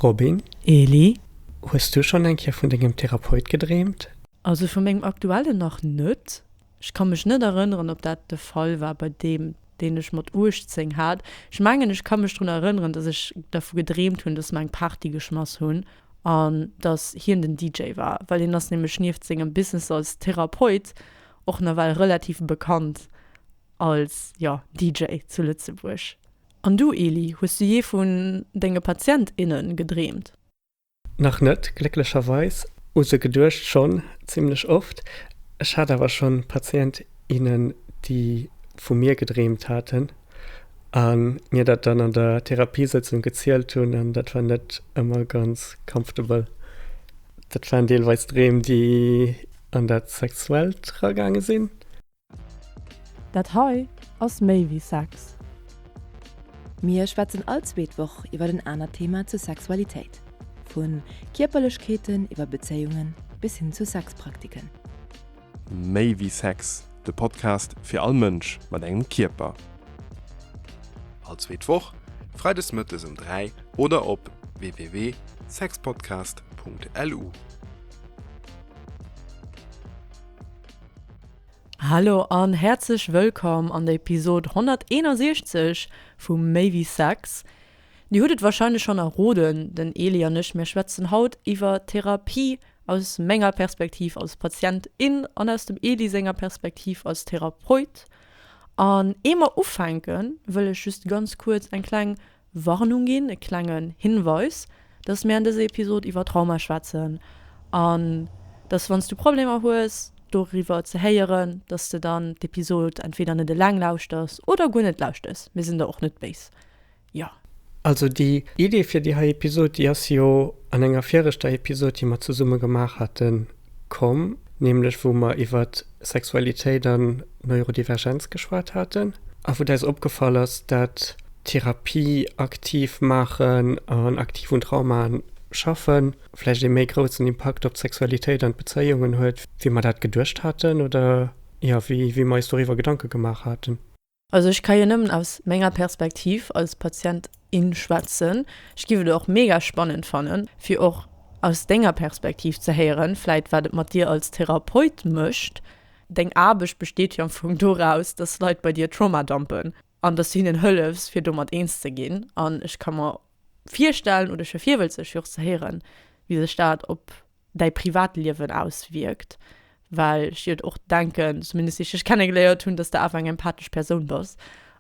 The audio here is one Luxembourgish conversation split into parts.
Robin? Eli? Hues du schonn eng Kéier vun dengem Therapeut gedreemt? Also vu mengem aktuellen nach net. Ech ka mech net erënneren, ob dat de Fall war bei deem, deen ech mat 18 hat. Ech mengen, ech ka mech drun erënneren, dass ech dervu gedreemt hunn, dass mer eng Party geschmass hunn an dass hien den DJ war, well hien ass nämlech nieft sengem Business als Therapeut och nawell relativ bekannt als, jo, DJ zu Lëtzebuerg. An du, Eli, hues du jee vun denge Patient, innen gedreemt? Nach net, glécklecherweis. U se geduecht schonn zimmlech oft. Ech hat awer schonn Patient, innen, déi vu mir gedreemt haten a mir dat dann an der Therapiesëtzung gezielt hunn an dat war net ëmmer ganz comfortable. Dat waren deelweis Dreem, déi an dat Sexuellt ragaange sinn. Dat hei ass méi wéi Sex. Mir schwätzen all zweet Woch iwwer en anert Thema zur Sexualitéit. Vu Kierperlechkeeten iwwer Bezéiungen bis hin zu Sexpraktiken. Méi wéi Sex, de Podcast fir all Mënsch mat engem Kierper. All zweet Woch, freides mëttes um 3 oder op www.sexpodcast.lu. Hallo an häerzlech wëllkomm an der Episode 161 vu Méi wéi Sex. Dir hutt et warscheinlech schonn erroden, den Eli an ech, mir schwätzen haut iwwer Therapie aus menger Perspektiv als Patient, in an aus dem Eli senger Perspektiv als Therapeut. An ee mer ufänken, wëll ech just ganz kuerz eng kleng Warnung ginn, e klengen Hinweis, dass mir an dëser Episod iwwer Trauma schwätzen an dass wann s du Problemer hues doriwwer ze héieren, dass de dann d'Episod entweder net eleng lauschters oder guer net lauschters. Mir sinn der och net béis. Jo. Also déi Idee fir déi hei Episod, déi ass jo an enger viregter Episod, déi mer zesumme gemaach haten, komm, nämlech wou mer iwwer Sexualitéit an Neurodivergenz geschwat haten a wou et eis opgefall ass, dat Therapie aktiv maachen an aktiv un Traumaen schaffen vläicht ee méi groussen Impakt op d'Sexualitéit an d'Bezéiungen huet, wéi mer dat geduecht haten oder jo, wéi mer eis doriwwer Gedanke gemaach haten. Also ech ka jo nëmmen aus menger Perspektiv als Patient, in schwätzen. Ech giff et och mega spannend fannen fir och aus denger Perspektiv ze héieren, vläit wat et mat dir als Therapeut mécht. Deng Aarbecht besteet jo am Fong doraus, dass Leit bei dir Trauma dumpen an dass du hinnen hëllefs fir domat eens ze ginn. An ech ka mer virstellen oder ech wier virwëlzeg fir och ze héieren, wéi sech dat op däi Privatliewen auswierkt, well ech jo och denken, zumindest wéi ech dech kennegeléiert hunn, dass de awer eng empathesch Persoun bass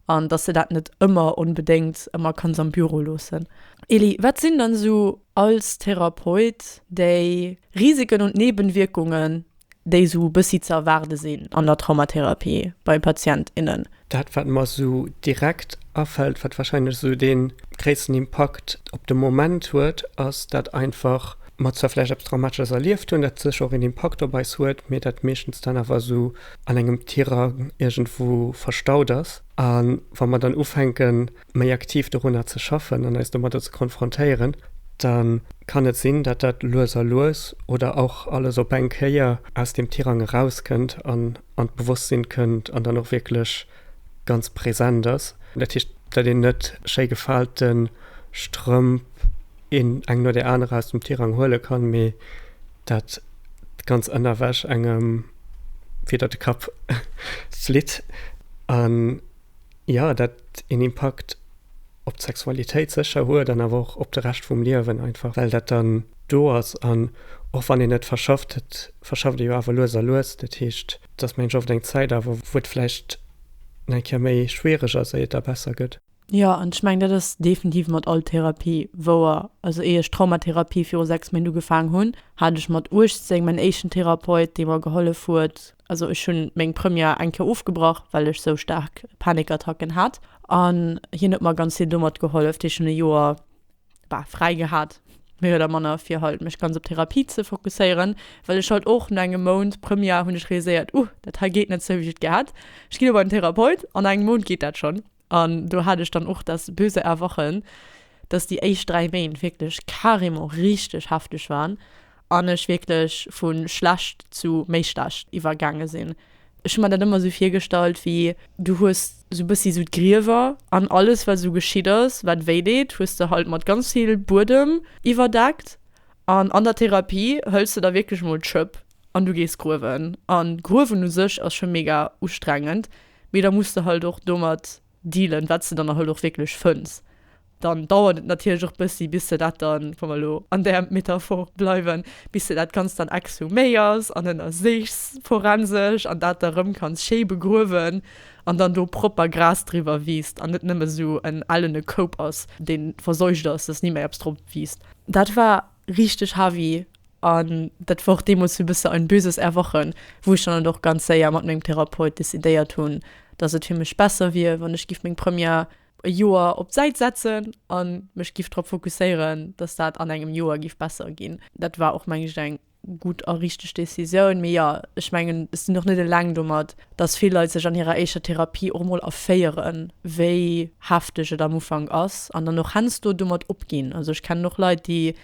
an dass de dat net ëmmer onbedéngt ëmmer kanns am Büro loossen. Elie, wat sinn dann esou als Therapeut déi Risiken und Nebenwirkungen, déi esou e bëssi ze erwaarde sinn an der Traumatherapie bei Patient, innen? Dat wat mer esou direkt afält, wat wahrscheinlech esou dee gréissten Impakt op de Moment huet, ass dat einfach mer zwar vläicht eppes Traumatesches erlieft hunn, dat sécher och een Impakt op eis huet, mee dat meeschtens dann awer esou an engem Tirang iergendwou verstaut ass. A wa mer dann ufänken, méi aktiv dorunner ze schaffen an eis domadder ze konfrontéieren, da kann et sinn, dat dat lues a lues oder och alles op eng Kéier aus deem Tirang erauskënnt an an d'Bewosstsinn kënnt an dann och wierklech ganz present ass. Dat heescht, datt een net schéi gefaalte Strëmp een eng no där anerer aus dem Tirang huele kann, mee dat d'ganz Ënnerwäsch engem widder de Kapp flitt. An jo, dat een Impakt op d'Sexualitéit sécher huet an awer och op de Rescht vum Liewen einfach, well dat dann do ass. An och wann een et verschafft, et verschafft ee jo awer lues a lues. Dat heescht, et ass mengen ech oft eng Zäit awer, wou et vläicht eng Kéier méi schwiereg ass, éier et da besser gëtt. Jo, an ech mengen, dat ass definitiv mat all Therapie wouer. Also éier ech Traumatherapie viru 6 Méint ugefaang hunn, hat ech mat 18 mäin éischten Therapeut, dee mer gehollef huet, Also ech hunn meng Première eng Kéier ofgebrach, well ech sou staark Panikattacken hat an hien huet mer ganz vill domat gehollef. Ech hunn e Joer bah fräi gehat, méi oder manner, fir halt mech ganz op Therapie ze fokusséieren, well ech halt och no engem Mount Première hunn ech realiséiert, uh dat hei geet net sou wéi ech et gär hätt, ech ginn elo bei den Therapeut, an engem Mount geet dat schonn. An do hat ech dann och das böse Erwachen, dass déi éischt 3 Méint wierklech carrément richteg hefteg waren an ech wierklech vu schlecht zu méi schlecht iwwergaange sinn. Ech hu mer dat ëmmer esou virgestallt wéi, du hues esou bëssi esou d'Griewer an alles wat esou geschitt ass, wat wéi deet, hues de halt mat ganz vill Buedem iwwerdeckt an an der Therapie hëls de da wierklech mol d'Schëpp an du gees gruewen. An gruewen u sech ass scho mega ustrengend, mee da muss de halt och domat dealen, wat s de dann halt och wierklech fënns. Dann dauert et natierlech och bëssi, bis de dat dann, wa mer elo an där Metaphor bleiwen, bis de dat Ganzt dann exhuméiers an ënnersichs forensesch an dat da rëm kanns schéi begruewen an dann do propper Gras driwwer wiisst an net nëmme sou en ellene Koup ass, dee verseucht ass, dass ni méi eppes drop wiisst. Dat war richteg heavy an dat war och deemools sou e bësse ein böses Erwachen, wou ech dann och ganz séier mat mengem Therapeut decidéiert hunn, dass et fir mech besser wier, wann ech giff meng Première e Joer op d'Säit setzen a mech giff drop fokusséieren, dass dat an engem Joer giff besser ginn. Dat war och, meng ech, eng gutt a richteg Decisioun. Mee jo, ech mengen, ech sinn och net eleng domat, dass vill Leit sech an hirer éischter Therapie och emol erféieren, wéi hefteg et am Ufank ass an dann och heiansdo domat opginn. Also ech kennen och Leit, déi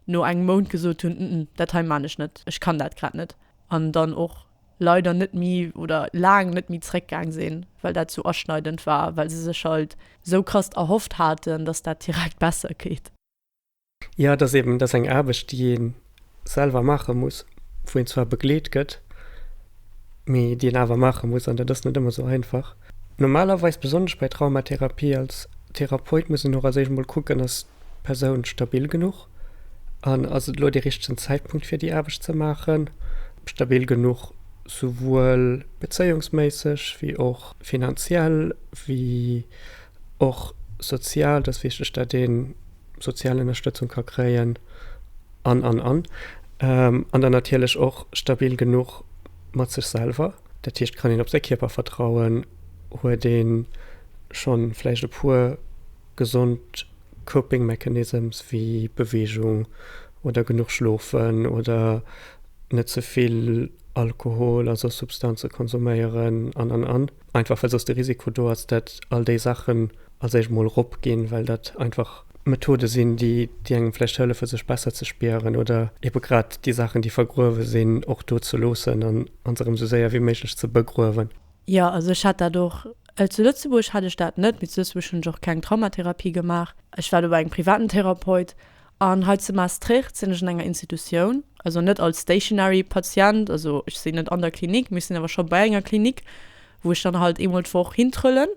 no engem Mount gesot hunn, Mm, dat hei man ech net, ech kann dat grad net. An dann och leider net méi oder laang net méi zréckgaang sinn, well dat sou aschneidend war, well se sech halt sou krass erhofft haten, dass dat direkt besser geet. Jo, et ass eben, et ass eng Aarbecht, déi ee selwer maache muss, wou een zwar begleet gëtt, mee déi een awer maache muss an dat ass net ëmmer sou einfach. Normalerweis, besonnesch bei Traumatherapie, als Therapeut muss een och als éischt emol kucken, ass d'Persoun stabil genuch an ass et elo dee richtegen Zäitpunkt fir déi Aarbecht ze maachen? Stabil genuch souwuel bezéiungsméisseg wéi och finanziell wéi och sozial, et ass wichteg dat ee sozial Ënnerstëtzung ka kréien an an an. An dann natierlech och stabil genuch mat sech selwer, dat heescht kann een op säi Kierper vertrauen, huet ee schonn vläicht e puer gesond Coping Mechanisms wéi Beweegung oder genuch schlofen oder net ze vill Alkohol a soss Substanze konsuméieren an an an. Einfach well soss de Risiko do ass, dat all déi Saachen als éischt mol rop ginn, well dat einfach Methode sinn, déi déi engem vläicht hëllefe sech besser ze spieren oder ebe grad déi Saachen, déi vergruewe sinn, och do ze loossen an se erëm esou séier wéi méiglech ze begruewen. Jo, also ech hat dat och, zu Lëtzebuerg hat ech dat net, mee zu Lëtzebuerg hunn ech och keng Traumatherapie gemaach. Ech war do bei engem privaten Therapeut an hei zu Maastricht sinn ech an enger Institutioun, also net als stationary Patient, also ech sinn net an der Klinik, mee ech sinn awer scho bei enger Klinik, wou ech dann halt eemol d'Woch hintrëllen.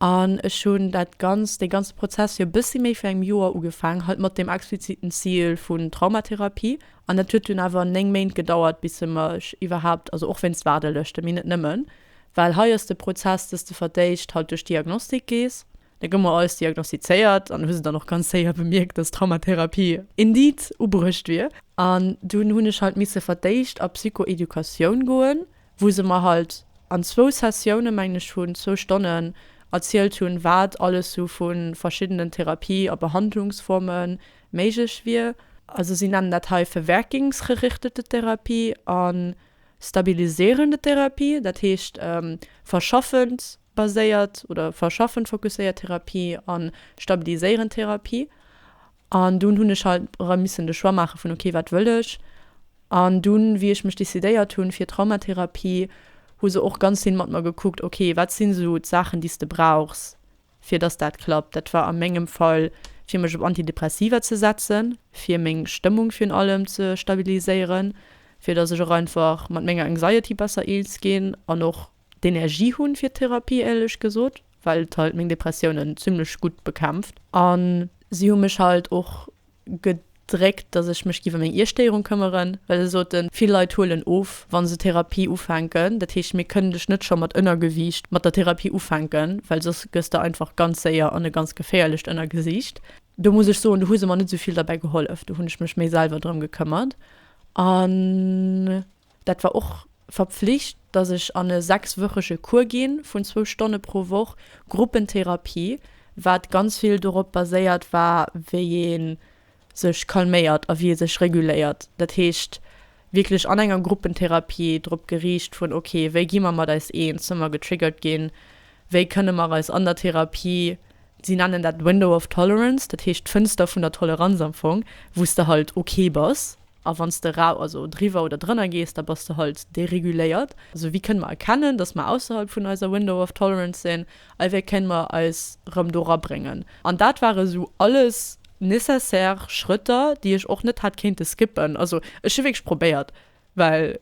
An ech hunn dat Ganzt, dee ganze Prozess jo e bëssi méi vir engem Joer ugefaang, halt mat deem expliziten Zil vun Traumatherapie. An dat huet dunn awer 9 Méint gedauert, bis se mech iwwerhaapt, also och wéinst Waardelëschten, mee net nëmmen, well hei ass de Prozess, dass de fir d'éischt halt duerch d'Diagnostik gees. Da gouf mer alles diagnostizéiert an hu se dann och ganz séier bemierkt, dass Traumatherapie indeed ubruecht wier. An dunn hunn ech halt misse fir d'éischt a Psychoeducatioun goen, wou se mer halt an zwou Sessiounen, mengen ech, vun zwou Stonnen erzielt hunn, wat alles sou vu verschiddenen Therapie a Behandlungsforme méiglech wier. Also si nennen dat hei verwerkingsgerichtete Therapie a stabilisierende Therapie, dat heescht verschaffend baséiert oder verschaffend fokusséiert Therapie a stabiliséierend Therapie. An dunn hunn ech halt erëm missen de Choix maache vun, ok, wat wëll ech? An dunn, wéi ech mech decidéiert hunn fir Traumatherapie, hu se och ganz vill mat mer gekuckt, ok, wat sinn esou d'Saachen, déi s de brauchs, fir dass dat klappt. Dat war a mengem Fall, fir mech op Antidepressiva ze setzen, fir meng Stëmmung virun allem ze stabiliséieren, fir dass ech och einfach mat menger Anxiety besser eens ginn an och d'Energie hunn fir d'Therapie, éierlech gesot, well et halt meng Depressiounen zimlech gutt bekämpft. A si hu mech halt och gedréckt, dass ech mech giff ëm meng Iesstéierung këmmeren, well se soten, vill Leit huelen of, wa se Therapie ufänken. Dat heescht, mir kënnen dech net scho mat Ënnergewiicht mat der Therapie ufänken, well soss gëss de einfach ganz séier an e ganz geféierlecht Ënnergesiicht. Do muss ech soen, do hu se mer net esou vill derbäi gehollef, do hunn ech mech méi selwer drëm gekëmmert. An Dat war och verpflicht, dass ech an e sechswöchege Cours ginn vun zwou Stonne pro Woch, Gruppentherapie, wat ganz vill dorop baséiert war, wéi ee sech calméiert a wéi ee sech reguléiert. Dat heescht wierklech an enger Gruppentherapie drop geriicht vun, ok, wéi gi mer mat eis eens, wa mer getriggert ginn, wéi kënne mer eis an der Therapie, si nennen dat window of tolerance, dat heescht d'Fënster vun der Toleranz am Fong, wou s de halt ok bass. A wann s de rau, also driwwer oder drënner gees, da bass de halt dereguléiert. Also wéi kënne mer erkennen, dass mer ausserhalb vun eiser Window of Tolerance sinn? A wéi kënne mer eis rëm do rabréngen? An dat ware sou alles nécessaire Schrëtter, déi ech och net hätt kéinte skippen. Also ech hu wierklech probéiert, well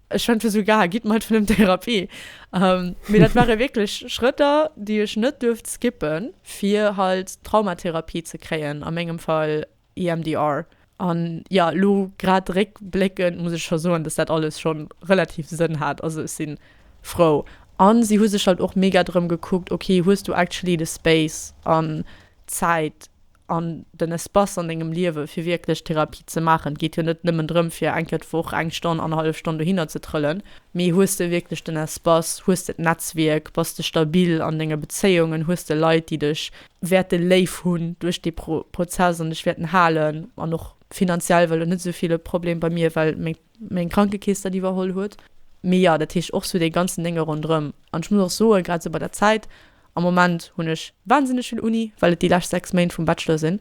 ech fand fir sou ga, gitt mer halt vun dem Therapie. Mee dat ware wierklech Schrëtter, déi ech net duerft skippen, fir halt Traumatherapie ze kréien, a mengem Fall EMDR. An jo, elo grad réckbléckend muss ech scho soen, dass dat alles scho relativ Sënn hat. Also ech si frou. An si hu sech halt och mega drëm gekuckt, ok, hues du actually de Space an d'Zäit an den Espace an dengem Liewe fir wierklech Therapie ze maachen? Et geet jo net nëmmen drëm fir eng Kéier d'Woch eng Stonn, annerhallef Stonn dohinner ze trëllen, mee hues de wierklech den Espace, hues de d'Netzwierk, bass de stabil an denge Bezéiungen, hues de Leit déi dech wäerte léif hunn duerch dee Prozess an dech wäerten halen an och finanziell well net esou vill e Problem bei mir, well meng meng Krankekeess dat iwwerholl huet. Mee jo, dat heescht och sou dee ganzen Dénge ronderëm. An ech muss och soen, grad sou bei der Zäit, am Moment hunn ech wahnsinneg vill Uni, well et déi lescht 6 Méint vum Bachelor sinn,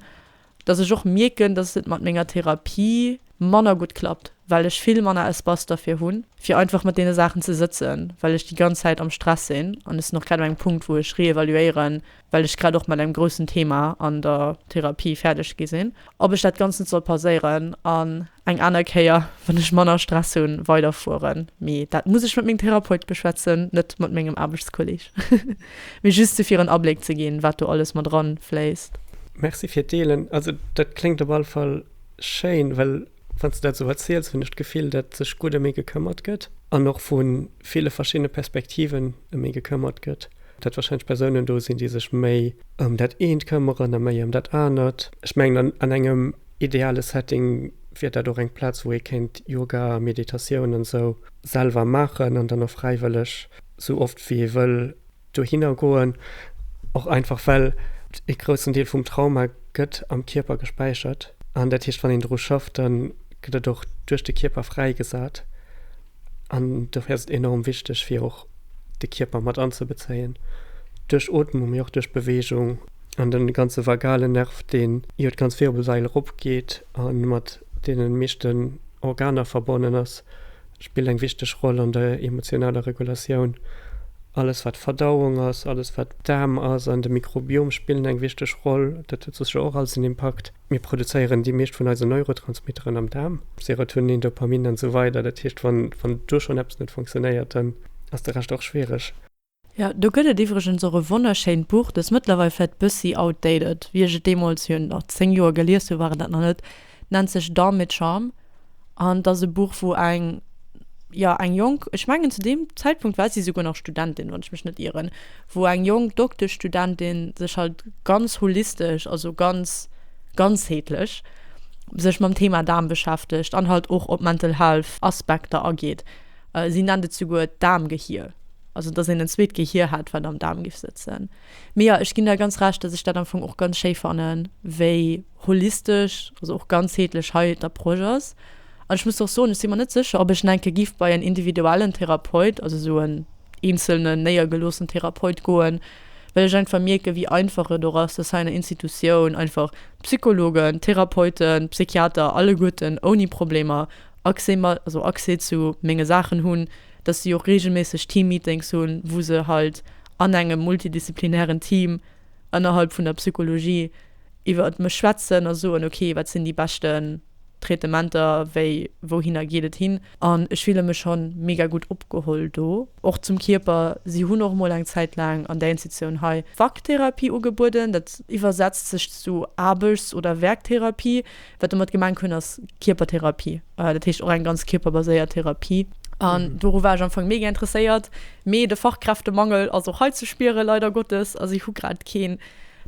dass ech och mierken, dass et mat menger Therapie manner gutt klappt, well ech vill manner Espace derfir hunn, fir einfach mat deene Saachen ze sëtzen, well ech déi ganz Zäit am Stress sinn. An ech sinn och grad un engem Punkt, wou ech reevaluéieren, well ech grad och mat engem groussen Thema an der Therapie fäerdeg gi sinn, ob ech dat Ganzt net soll pauséieren an eng aner Kéier, wann ech manner Stress hunn, weiderfueren. Mee dat muss ech mat mengem Therapeut beschwätzen, net mat mengem Aarbechtskolleg. Mee just sou fir en Abléck ze ginn, wat do alles mat eran fléisst. Merci fir d'Deelen. Also dat kléngt op all Fall schéin, well wann s de dat esou erziels, hunn ech d'Gefill, datt sech gutt ëm ee gekëmmert gëtt an och vu ville verschiddene Perspektiven ëm ee gekëmmert gëtt. Datt warscheinlech Persounen do sinn, déi sech méi ëm dat eent këmmeren a méi ëm dat anert. Ech mengen, an engem ideale Setting wier dat och eng Plaz, wou ee kéint Yoga, Meditatioun an esou selwer maachen an dann och fräiwëlleg esou oft wéi ee wëll dohinner goen. Och einfach well e groussen Deel vum Trauma gëtt am Kierper gespäichert an dat heescht, wann een dru schafft, da gëtt et och duerch de Kierper fräigesat. An dofir ass et enorm wichteg, fir och de Kierper mat anzebezéien, duerch Ootmung, mee och duerch Beweegung an de ganze vagalen Nerv, deen jo d'ganz Wirbelsail eropgeet a mat deene meeschten Organer verbonnen ass, spillt eng wichteg Roll an der emotionaler Regulatioun. Alles wat Verdauung ass, alles wat Daarm ass an de Mikrobiom spillen eng wichteg Roll. Dat huet sécher och alles en Impakt. Mir produzéieren déi meescht vun eisen Neurotransmitteren am Daarm, Serotonin, Dopamin an esou weider. Dat heescht, wann wann do schonn eppes net funktionéiert, dann ass de Rescht och schwiereg. Jo, do gëtt et iwwregens och e wonnerschéint Buch, dat ass mëttlerweil vläit bëssi outdated, wéi ech et deemools, jo nach 10 Joer gelies hu war et dat nach net, nennt sech Darm mit Charme an et ass e Buch wou eng, jo eng jonk, ech mengen zu deem Zäitpunkt war si souguer nach Studentin, wann ech mech net ieren, wou eng jonk Dokteschstudentin sech halt ganz holistesch, also ganz ganzheetlech sech mam Thema Daarm beschäftegt an halt och op Mental Health Aspekter ageet. Si nennt et souguer d'Daarmgehier. Also dass een en zweet Gehier hätt, wat am Daarm giff sëtzen. Mee jo, ech ginn der ganz Recht, dass ech dat am Fong och ganz schéi fannen, wéi holistesch, also och ganzheetlech hei d'Approche ass. An ech muss och soen, ech si mer net sécher, ob ech nach eng Kéier giff bei en individuellen Therapeut, also esou en eenzelnen, néiergeloossen Therapeut goen, well ech einfach mierken, wéi einfach et och ass, dass hei an der Institutioun einfach Psychologen, Therapeuten, Psychiater alleguerten ouni Problemer Accès mat, also Accès zu menge Saachen hunn, dass si och reegelméisseg Teammeetings hunn, wou se halt an engem multidisziplinären Team ënnerhalb vun der Psychologie iwwer mech schwätzen a soen, okay, wat sinn déi beschten Traitementer, wéi, wouhinner geet et hin. An ech fille mech schonn mega gutt opgeholl do. Och zum Kierper, si hunn och mol eng Zäit laang an där Institutioun hei Waktherapie ugebueden, dat iwwersetzt sech zu Aarbechts oder Werktherapie. Wat domat gemengt hunn ass Kierpertherapie, dat heescht och eng ganz kierperbaséiert Therapie. An doru war ech am Fong mega interesséiert, mee de Fachkräftemangel ass och hei ze spieren, leider Gottes. Also ech hu grad keen,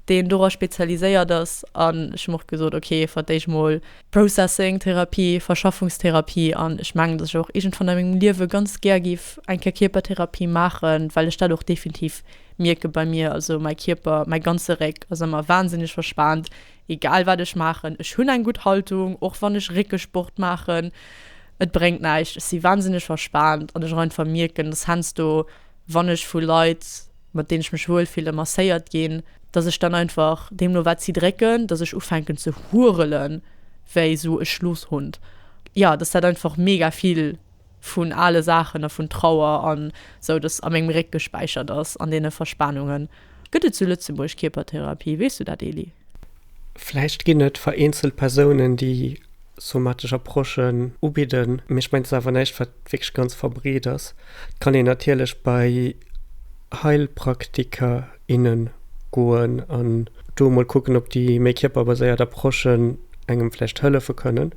deen dora spezialiséiert ass. An ech hu mer och gesot, okay, fir d'éischt mol Processing-Therapie, Verschaffungstherapie. An ech mengen, datt ech och iergendwann a mengem Liewe ganz gär géif eng Kéier Kierpertherapie maachen, well ech dat och definitiv mierke bei mir. Also mäi Kierper, mäi ganze Réck ass ëmmer wahnsinneg verspaant. Egal wat ech maachen, ech hunn eng gutt Haltung, och wann ech Réckesport maachen, et bréngt näischt. Ech si wahnsinneg verspaant an ech och einfach mierken, dass heiansdo, wann ech vu Leit, mat deenen ech mech wuel fillen, masséiert ginn, dass ech dann einfach, deemno wat si drécken, dass ech ufänken ze hurelen wéi esou e Schlosshund. Jo, dass dat einfach mega vill vun ale Saachen a vun Trauer an sou, dass a mengem Réck gespäichert ass, an deene Verspanungen. Gëtt et zu Lëtzebuerg Kierpertherapie? Weess du dat, Elie? Vläicht ginn et vereenzelt Persounen, déi somatesch Approchen ubidden, mee ech mengen, et ass awer näischt, wat wierklech ganz verbreet ass. Et kann een natierlech bei Heilpraktiker, innen goen an do emol kucken, ob déi méi kierperbaséiert Approchen engem vläicht hëllefe kënnen.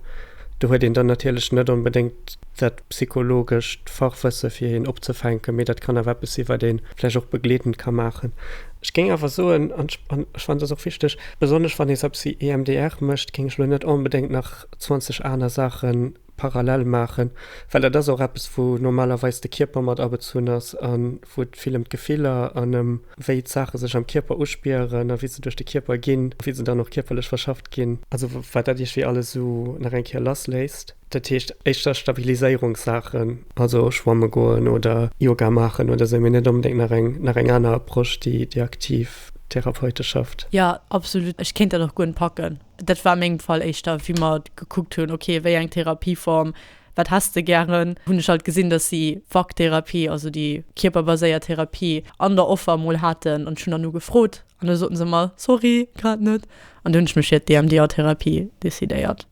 Do huet een dann natierlech net onbedéngt dat psychologescht Fachwësse fir een opzefänken, mee dat kann awer eppes sinn, wat ee vläicht och begleedend ka maachen. Ech géing awer soen, an ech fannen dat ass och wichteg, besonnesch wann ee sou eppes wéi EMDR mécht, géing ech elo net onbedéngt nach 20 aner Saache parallel maachen, well dat ass och eppes, wou normalerweis de Kierper mat abezunn ass a wou et vill ëm d'Gefiller an ëm wéi d'Saache sech am Kierper uspieren a wéi se duerch de Kierper ginn, wéi se dann och kierperlech verschafft ginn, also wat dat iergendwéi alles esou nach eng Kéier lassléisst. Dat heescht éischter Stabiliséierungssaachen, also schwamme goen oder Yoga maachen oder esou, mee net onbedéngt nach eng nach eng aner Approche, déi déi aktiv therapeutesch schafft. Jo, absolut. Ech kéint dat och guer net packen. Dat war a mengem Fall éischter, wéi mer gekuckt hunn, ok, wéi eng Therapieform, wat häss de gären, hunn ech halt gesinn, dass si VAC-Therapie, also déi kierperbaséiert Therapie, an der Offer emol haten an ech hunn dann ugefrot an du soten se mer, sorry, grad net an du hunn ech mech fir d'EMDR-Therapie decidéiert.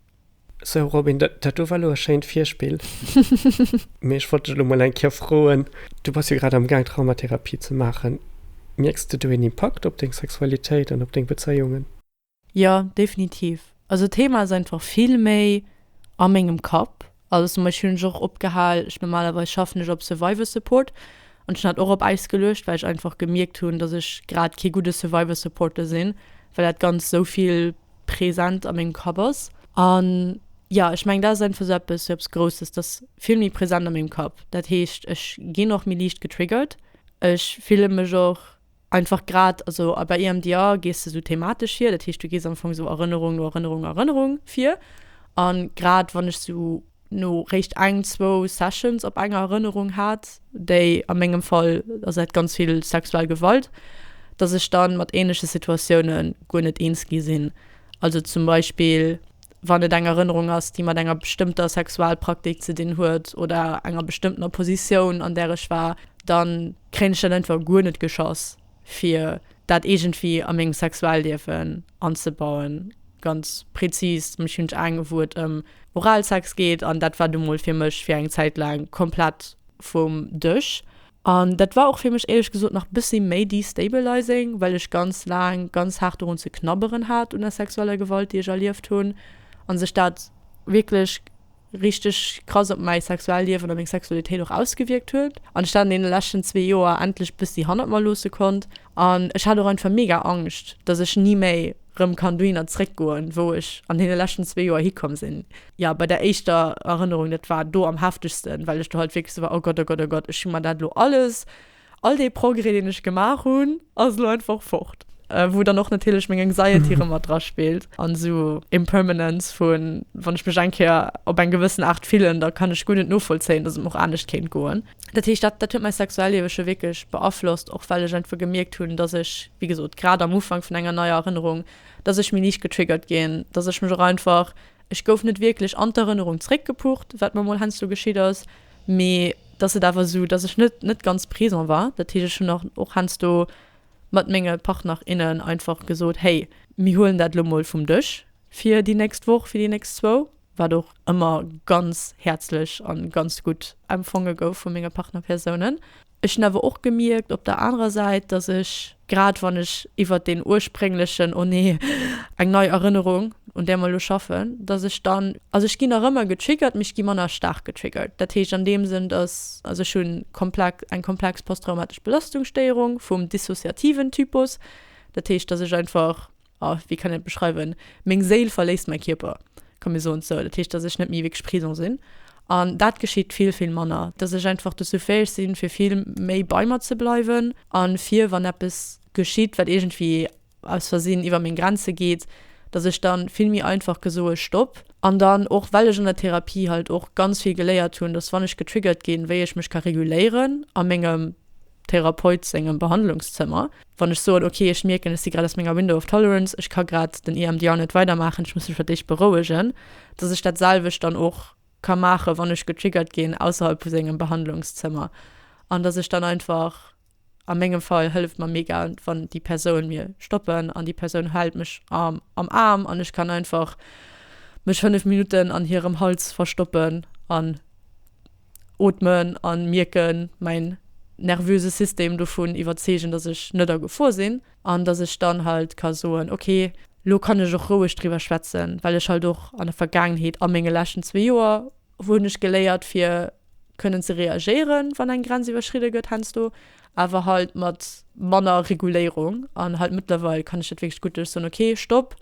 Sou Robin, dat do war elo e schéint Virspill, mee ech wollt dech elo mol eng Kéier froen, du bass jo grad am Gaang Traumatherapie ze maachen, mierks de do een Impakt op deng Sexualitéit an op deng Bezéiungen? Jo, definitiv. Also d'Thema ass einfach vill méi a mengem Kapp. Also zum Beispill hunn ech och opgehal, ech normalerweis schaffen ech op Survivor Support an ech hunn dat och op Äis geluecht, well ech einfach gemierkt hunn, dass ech grad kee gudde Survivor Supporter sinn, well dat Ganzt sou vill present a mengem Kapp ass. An jo, ech mengen dat ass einfach sou eppes, sou eppes Grousses, dat ass vill méi present a mengem Kapp. Dat heescht, ech ginn och méi liicht getriggert, ech fille mech och Einfach grad, also a bei EMDR gees de sou thematesch vir, dat heescht du gees am Fong sou Erënnerung no Erënnerung no Erënnerung vir. An grad wann ech sou no réischt eng, zwou Sessions op enger Erënnerung hat, déi a mengem Fall ass dat ganz vill sexuell Gewalt, dass ech dann mat ähnleche Situatioune guer net eens gi sinn. Also zum Beispill wann et eng Erënnerung ass, déi mat enger bestëmmter Sexualpraktik ze dinn huet oder enger bestëmmtener Positioun, an där ech war, da kréien ech dat einfach guer net geschoss, fir dat iergendwéi a mengem Sexualliewen anzebauen. Ganz prezis, zum Beispill hunn ech eng, wou et ëm Oralsex geet an dat war du mol fir mech fir eng Zäit laang komplett vum Dësch. An dat war och fir mech éierlech gesot nach bëssi méi destabilizing, well ech ganz laang ganz haart dorun ze knabberen hat un der sexueller Gewalt, déi ech erlieft hunn, an sech dat wierklech richteg krass op mäi Sexualliewen a meng Sexualitéit och ausgewierkt huet. An ech dat an deene leschten zwee Joer endlech bëssi hannert mer loosse konnt. An ech hat och einfach mega Angscht, dass ech ni méi rëm kann dohinner zréckgoen, wou ech an deene leschten zwee Joer hikomm sinn. Jo, bei der éischter Erënnerung, dat war do am heftegsten, well ech do halt wierklech sou war, oh Gott, oh Gott, oh Gott, ech hu mer dat elo alles, all dee Progrès, deen ech gemaach hunn, ass elo einfach fort. Wou dann och natierlech meng Anxiety rëm mat draspillt an esou Impermanence vun, wann ech mech eng Kéier op eng gewëssen Aart fillen, da kann ech guer net novollzéien, dass et mer och anescht kéint goen. Dat heescht, dat, dat huet mäi Sexuelliewe scho wierklech beaflosst, och well ech einfach gemierkt hunn, dass ech, wéi gesot, grad am Ufank vun enger neier Erënnerung, dass ech méi liicht getriggert ginn, dass ech mech och einfach, ech gouf net wierklech an d'Erënnerung zréckgepucht, wat mer mol heiansdo geschitt ass, mee dass et awer esou, dass ech net, net ganz présent war. Dat heescht, ech hunn och, och heiansdo mat menge Partner, innen einfach gesot, hey, mir huelen dat elo mol vum Dësch fir déi nächst Woch, fir déi nächst zwou. wat och ëmmer ganz häerzlech a ganz gutt empfonge gouf vu menge Partnerpersounen. Ech hunn awer och gemierkt op der anerer Säit, dass ech, grad wann ech iwwert deen ursprénglechen, oh nee, eng nei Erënnerung, un där mer elo schaffen, dass ech dann, also ech ginn nach ëmmer getriggert, mee ech gi manner staark getriggert. Dat heescht an deem Sënn, dass, also ech hunn komplex, eng komplex posttraumatesch Belastungsstéierung vum dissoziativen Typus, dat heescht, dass ech einfach, oh, wéi kann een et beschreiwen, meng Séil verléisst mäi Kierper, komm mir soen et sou, dat heescht, dass ech net méi wierklech présent sinn an dat geschitt vill, vill manner, dass ech einfach dozou fäeg sinn, fir vill méi bei mer ze bleiwen a fir, wann eppes geschitt, wat iergendwéi aus Versinn iwwer meng Grenze geet, dass ech dann vill méi einfach ke soe Stopp. An dann och, well ech an der Therapie halt och ganz vill geléiert hunn, dass wann ech getriggert ginn, wéi ech mech ka reguléieren a mengem Therapeut sengem Behandlungszëmmer, wann ech soen, ok, ech mierken, ech si grad aus menger Window of Tolerance, ech ka grad den EMDR net weidermaachen, ech muss mech fir d'éischt berouegen, dass ech dat selwecht dann och. ka maachen, wann ech getriggert ginn ausserhalb vu sengem Behandlungszëmmer an dass ech dann einfach, a mengem Fall hëlleft mer mega, wann déi Persoun mir stoppen an déi Persoun hält mech am Aarm an ech kann einfach mech 5 Minutten an hirem Hals verstoppen an ootmen an mierken, mäin nervöse System dovun iwwerzeegen, dass ech net a Gefor sinn an dass ech dann halt ka soen, ok, lo kann ech och roueg driwwer schwätzen, well ech halt och an der Vergaangenheet a menge leschten zwee Joer hunn ech geléiert fir kënnen ze reagéieren, wann eng Grenz iwwerschridde gëtt heiansdo, awer halt mat manner Reguléierung an halt mëttlerweil kann ech dat wierklech gutt, dass ech soen, ok, stopp,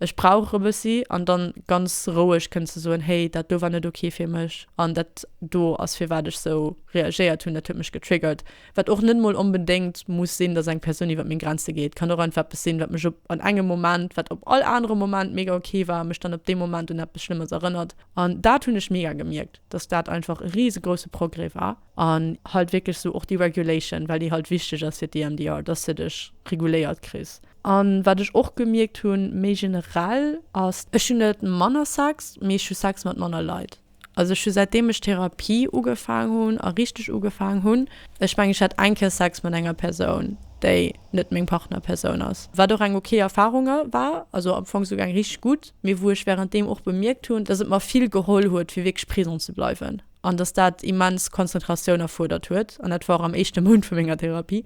ech brauch e bëssi an dann ganz roueg kënnen ze soen, hey, dat do war net ok fir mech an dat do ass firwat ech sou reagéiert hunn, dat huet mech getriggert. Wat och net mol onbedéngt muss sinn, dass eng Persoun iwwer meng Grenze geet, kann och einfach eppes sinn, wat mech op an engem Moment, wat op all anerem Moment mega ok war, mech dann op deem Moment un eppes Schlëmmes erënnert. An dat hunn ech mega gemierkt, dass dat einfach e riesegrousse Progrès war an halt wierklech sou och déi Regulation, well déi halt wichteg ass fir d'EMDR, dass de dech reguléiert kriss. An wat ech och gemierkt hunn, méi generell, ass, ech hunn net manner Sex, mee ech hu Sex mat manner Leit. Also ech hu säitdeem ech Therapie ugefaang hunn a richteg ugefaang hunn, ech mengen ech hat eng Kéier Sex mat enger Persoun, déi net meng Partnerpersoun ass, wat och eng ok Erfarung war, also am Fong souguer eng richteg gutt, mee wou ech wärenddeem och bemierkt hunn, dass et mer vill geholl huet fir wierklech présent ze bleiwen an dass dat immens Konzentratioun erfuerdert huet an dat war och am éischte Mount vu menger Therapie.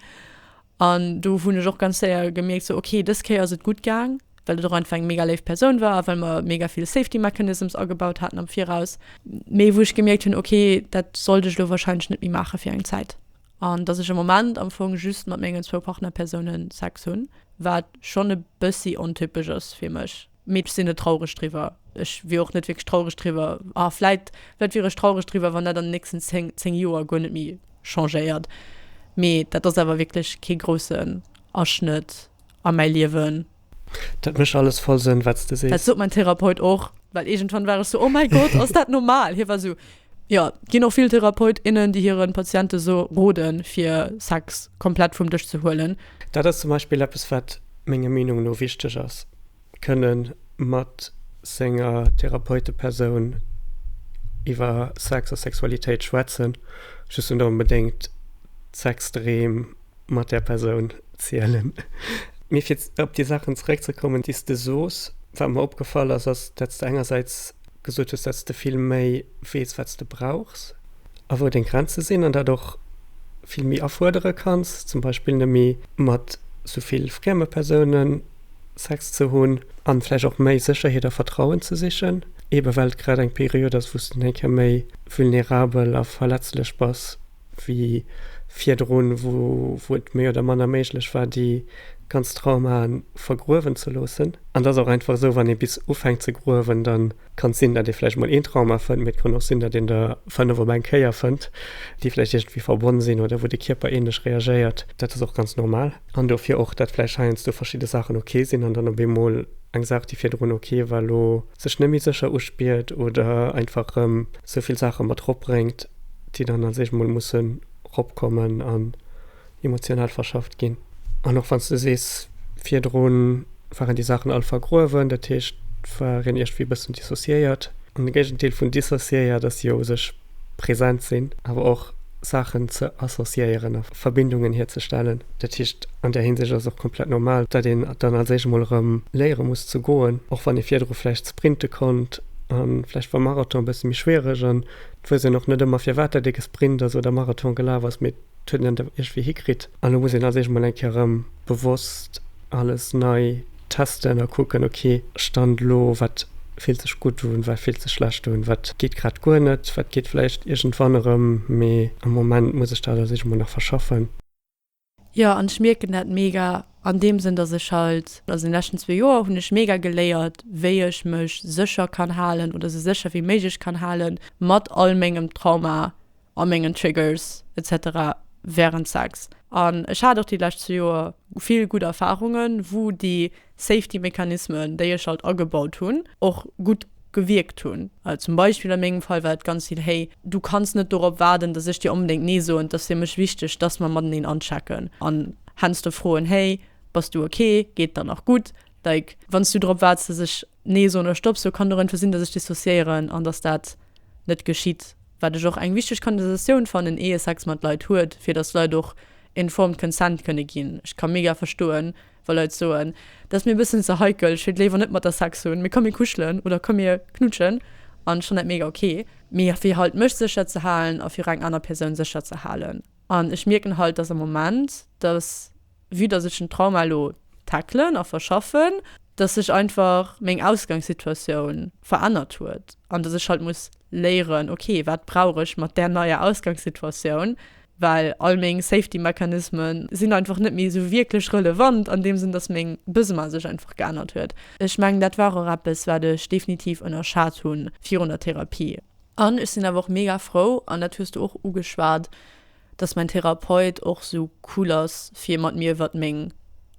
An do hunn ech och ganz séier gemierkt, sou ok, dës Kéier ass et gutt gaang, well et och einfach eng mega léif Persoun war a well mer mega vill Safety Mechanisms agebaut haten am Viraus. Mee wou ech gemierkt hunn, ok, dat sollt ech elo warscheinlech net méi maache fir eng Zäit. An dass ech am Moment am Fong just mat mengen zwou Partnerpersoune Sex hunn, wat schonn e bëssi ontypesch ass fir mech. Mee ech sinn net traureg driwwer. Ech wier och net wierklech traureg driwwer, ah vläit, vläit wier ech traureg driwwer, wann dat an den nächsten 10, 10 Joer guer net méi changéiert. Mee dat ass awer wierklech kee groussen Aschnëtt a mäi Liewen. Dat mécht alles voll Sënn, wat s de sees. Dat sot mäin Therapeut och, well iergendwann war ech sou, oh mäi Gott, ass dat normal? Hie war sou, jo, et ginn och vill Therapeut, innen, déi hire Patiente sou roden, fir Sex komplett vum Dësch ze huelen. Dat ass zum Beispill eppes, wat menger Meenung no wichteg ass. kënne mat senger Therapeutepersoun iwwer Sex a Sexualitéit schwätzen, just net onbedéngt d'Sexdreem mat där Persoun zielen. Mee fir op déi Saachen zeréckzekommen, déi s de soos, wat mer opgefall ass, ass, datt s de engersäits gesot hues, datt s de vill méi weess, wat s de brauchs a wou deng Grenze sinn an dat och vill méi afuerdere kanns, zum Beispill net méi mat sou vill frieme Persounen Sex ze hunn an vläicht och méi Sécherheet a Vertrauen ze sichen, ebe well et grad eng Period ass, wou s de eng Kéier méi vulnerabel a verletzlech bass wéi virdrun, wou et méi oder manner méiglech war, déi ganz Traumaen vergruewen ze loossen. An et ass och einfach esou, wann ee bis ufänkt ze gruewen, da kann et sinn, datt ee vläicht mol een Trauma fënnt, mee et kann och sinn, datt een der 5 op eng Kéier fënnt, déi vläicht iergendwéi verbonn sinn oder wou de Kierper änlech reagéiert. Dat ass och ganz normal. An dofir och, datt vläicht heiansdo verschidde Saachen ok sinn an dann op eemol eng Saach, déi virdrun ok war, elo sech net méi sécher uspiert oder einfach erëm esou vill Saache mat eropbréngt, déi dann als éischt mol mussen eropkommen an emotional verschafft ginn. An och wann s de sees, virdru waren déi Saachen all vergruewen, dat heescht, et war een iergendwéi e bëssen dissociéiert. An de Géigendeel vun dissociéiert ass jo u sech present sinn, awer och Saachen ze associéieren a Verbindungen hierzestellen. Dat heescht, an där Hinsicht ass et och komplett normal, datt een dann als éischt emol erëm léiere muss ze goen, och wann ee virdru vläicht sprinte konnt a vläicht war Marathon e bësse méi schwiereg an et weess een och net ëmmer firwat dat ee gesprint ass oder Marathon gelaf ass, mee et huet een dat iergendwéi hikritt. An elo muss een als éischt emol eng Kéier erëm bewosst alles nei testen a kucken, ok, Stand elo, wat fillt sech gutt un, wat fillt sech schlecht un, wat geet grad guer net, wat geet vläicht iergendwann erëm, mee am Moment muss ech dat als éischt emol nach verschaffen. Jo, an ech mierken dat mega an deem Sënn, dass ech halt, also an den leschten zwee Joer hunn ech mega geléiert, wéi ech mech sécher kann halen oder sou sécher wéi méiglech kann halen mat all mengem Trauma a mengen Triggers etc. Während Sex. An ech hat och déi lescht zwee Joer vill gutt Erfarungen, wou déi Safety Mechanismen, déi ech halt agebaut hunn, och gutt gewierkt hunn. Zum Beispill a mengem Fall war et ganz vill, hey, du kanns net dorop waarden, dass ech dir onbedéngt Nee soen, et ass fir mech wichteg, dass mer mateneen anchecken an heiansdo froen, hey, bass du ok, geet der nach gutt? Like, wann s du drop waarts, dass ech Nee soen oder Stopp soen, kann et och einfach sinn, dass ech dissociéieren an dass dat. net geschitt. Wat ech och eng wichteg Konversatioun fannen, ee Sex mat Leit huet, fir datt Leit och informed consent kënne ginn. Ech ka mega verstoen, wa Leit soen, dat ass mir e bëssen ze heikel, ech wéilt léiwer net mat der Sex hunn, mee komm mir kuschelen oder komm mir knutschen an ech fannen dat mega ok. Mee fir halt mech sécher ze halen a fir eng aner Persoun sécher ze halen. An ech mierken halt, dass am Moment, dass, vue dass ech den Trauma elo tackelen a verschaffen, dass sech einfach meng Ausgangssituatioun verännert huet an dass ech halt muss léieren, ok, wat brauch ech mat där neier Ausgangssituatioun, well all meng Safety-Mechanismen sinn einfach net méi esou wierklech relevant an deem Sënn, dass meng Besoin sech einfach geännert huet. Ech mengen, dat war och eppes, wat ech definitiv ënnerschat hu virun der Therapie. An ech sinn awer och mega frou, an dat hues du och ugeschwat, dass mäin Therapeut och sou cool ass, fir mat mir iwwert meng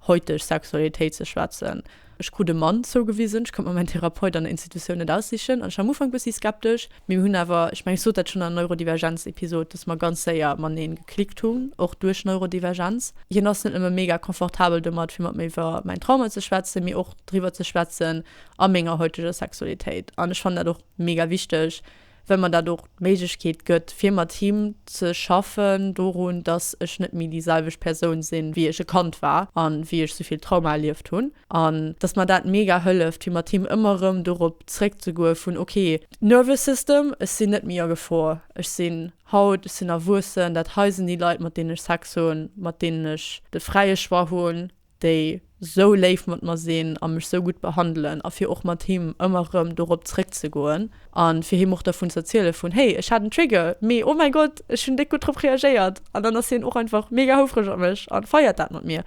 heuteg Sexualitéit ze schwätzen. Ech krut e Mann zougewisen, ech konnt mer mäin Therapeut an der Institutioun net aussichen an ech war am Ufank bëssi skeptesch, mee mir hunn awer, ech mengen ech sot dat schonn an der Neurodivergenz-Episod, dass mer ganz séier mateneen geklickt hunn, och duerch Neurodivergenz. Hien ass net nëmme mega confortabel domat, fir mat mir iwwer mäin Trauma ze schwätzen, mee och driwwer ze schwätzen a menger heuteger Sexualitéit an ech fannen dat och mega wichteg, well mer dat och d'Méiglechkeet gëtt, fir mat him ze schaffen dorun, dass ech net méi déi selwecht Persoun sinn, wéi ech e Kand war a wéi ech souvill Trauma erlieft hunn. An dass mer dat mega hëlleft, fir mat him ëmmer erëm dorop zréckzegoe vun, ok, Nervous System, ech sinn net méi a Gefor, ech sinn haut, ech sinn erwuessen, dat hei sinn déi Leit, mat deenen ech Sex hunn, mat deenen ech de fräie Choix hunn, déi sou léif mat mer sinn a mech sou gutt behandelen a fir och mat him ëmmer erëm dorop zréckzegoen a fir him och dervun ze erziele vun hey ech hat en Trigger, mee oh mäi Gott ech hunn déck gutt drop reagéiert an dann ass hien och einfach mega houfreg op mech a feiert dat mat mir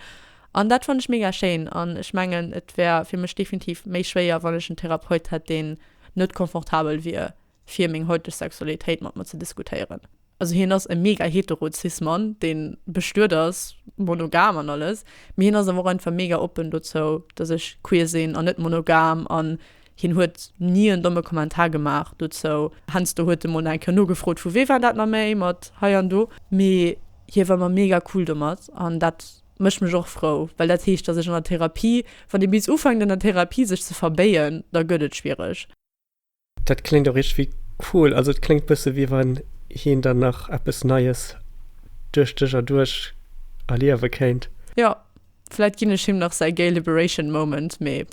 an dat fannen ech mega schéin an ech mengen et wär fir mech definitiv méi schwéier wann ech en Therapeut hätt deen net confortabel wier fir meng heuteg Sexualitéit mat mer ze diskutéieren. Also hien ass e mega hetero cis Mann, deen bestuet ass, monogam an alles, mee hien ass awer och einfach mega oppen dozou, dass ech queer sinn an net monogam an hien huet ni en domme Kommentar gemaach dozou. Heiansdo huet e mol nach eng Kéier nogefrot, vu wee war dat nach méi mat hei an do, mee hie war ëmmer mega cool domat an dat mécht mech och frou, well dat heescht, dass ech an der Therapie, wann ee bis ufänkt an der Therapie sech ze verbéien, da gëtt et schwiereg. Dat kléngt och iergendwéi cool. Also et kléngt bësse wéi wann hien dann nach eppes Neies duerch dech erduerch erliewe kéint. Jo, vläit ginn ech him nach säi Gay Liberation Moment, mee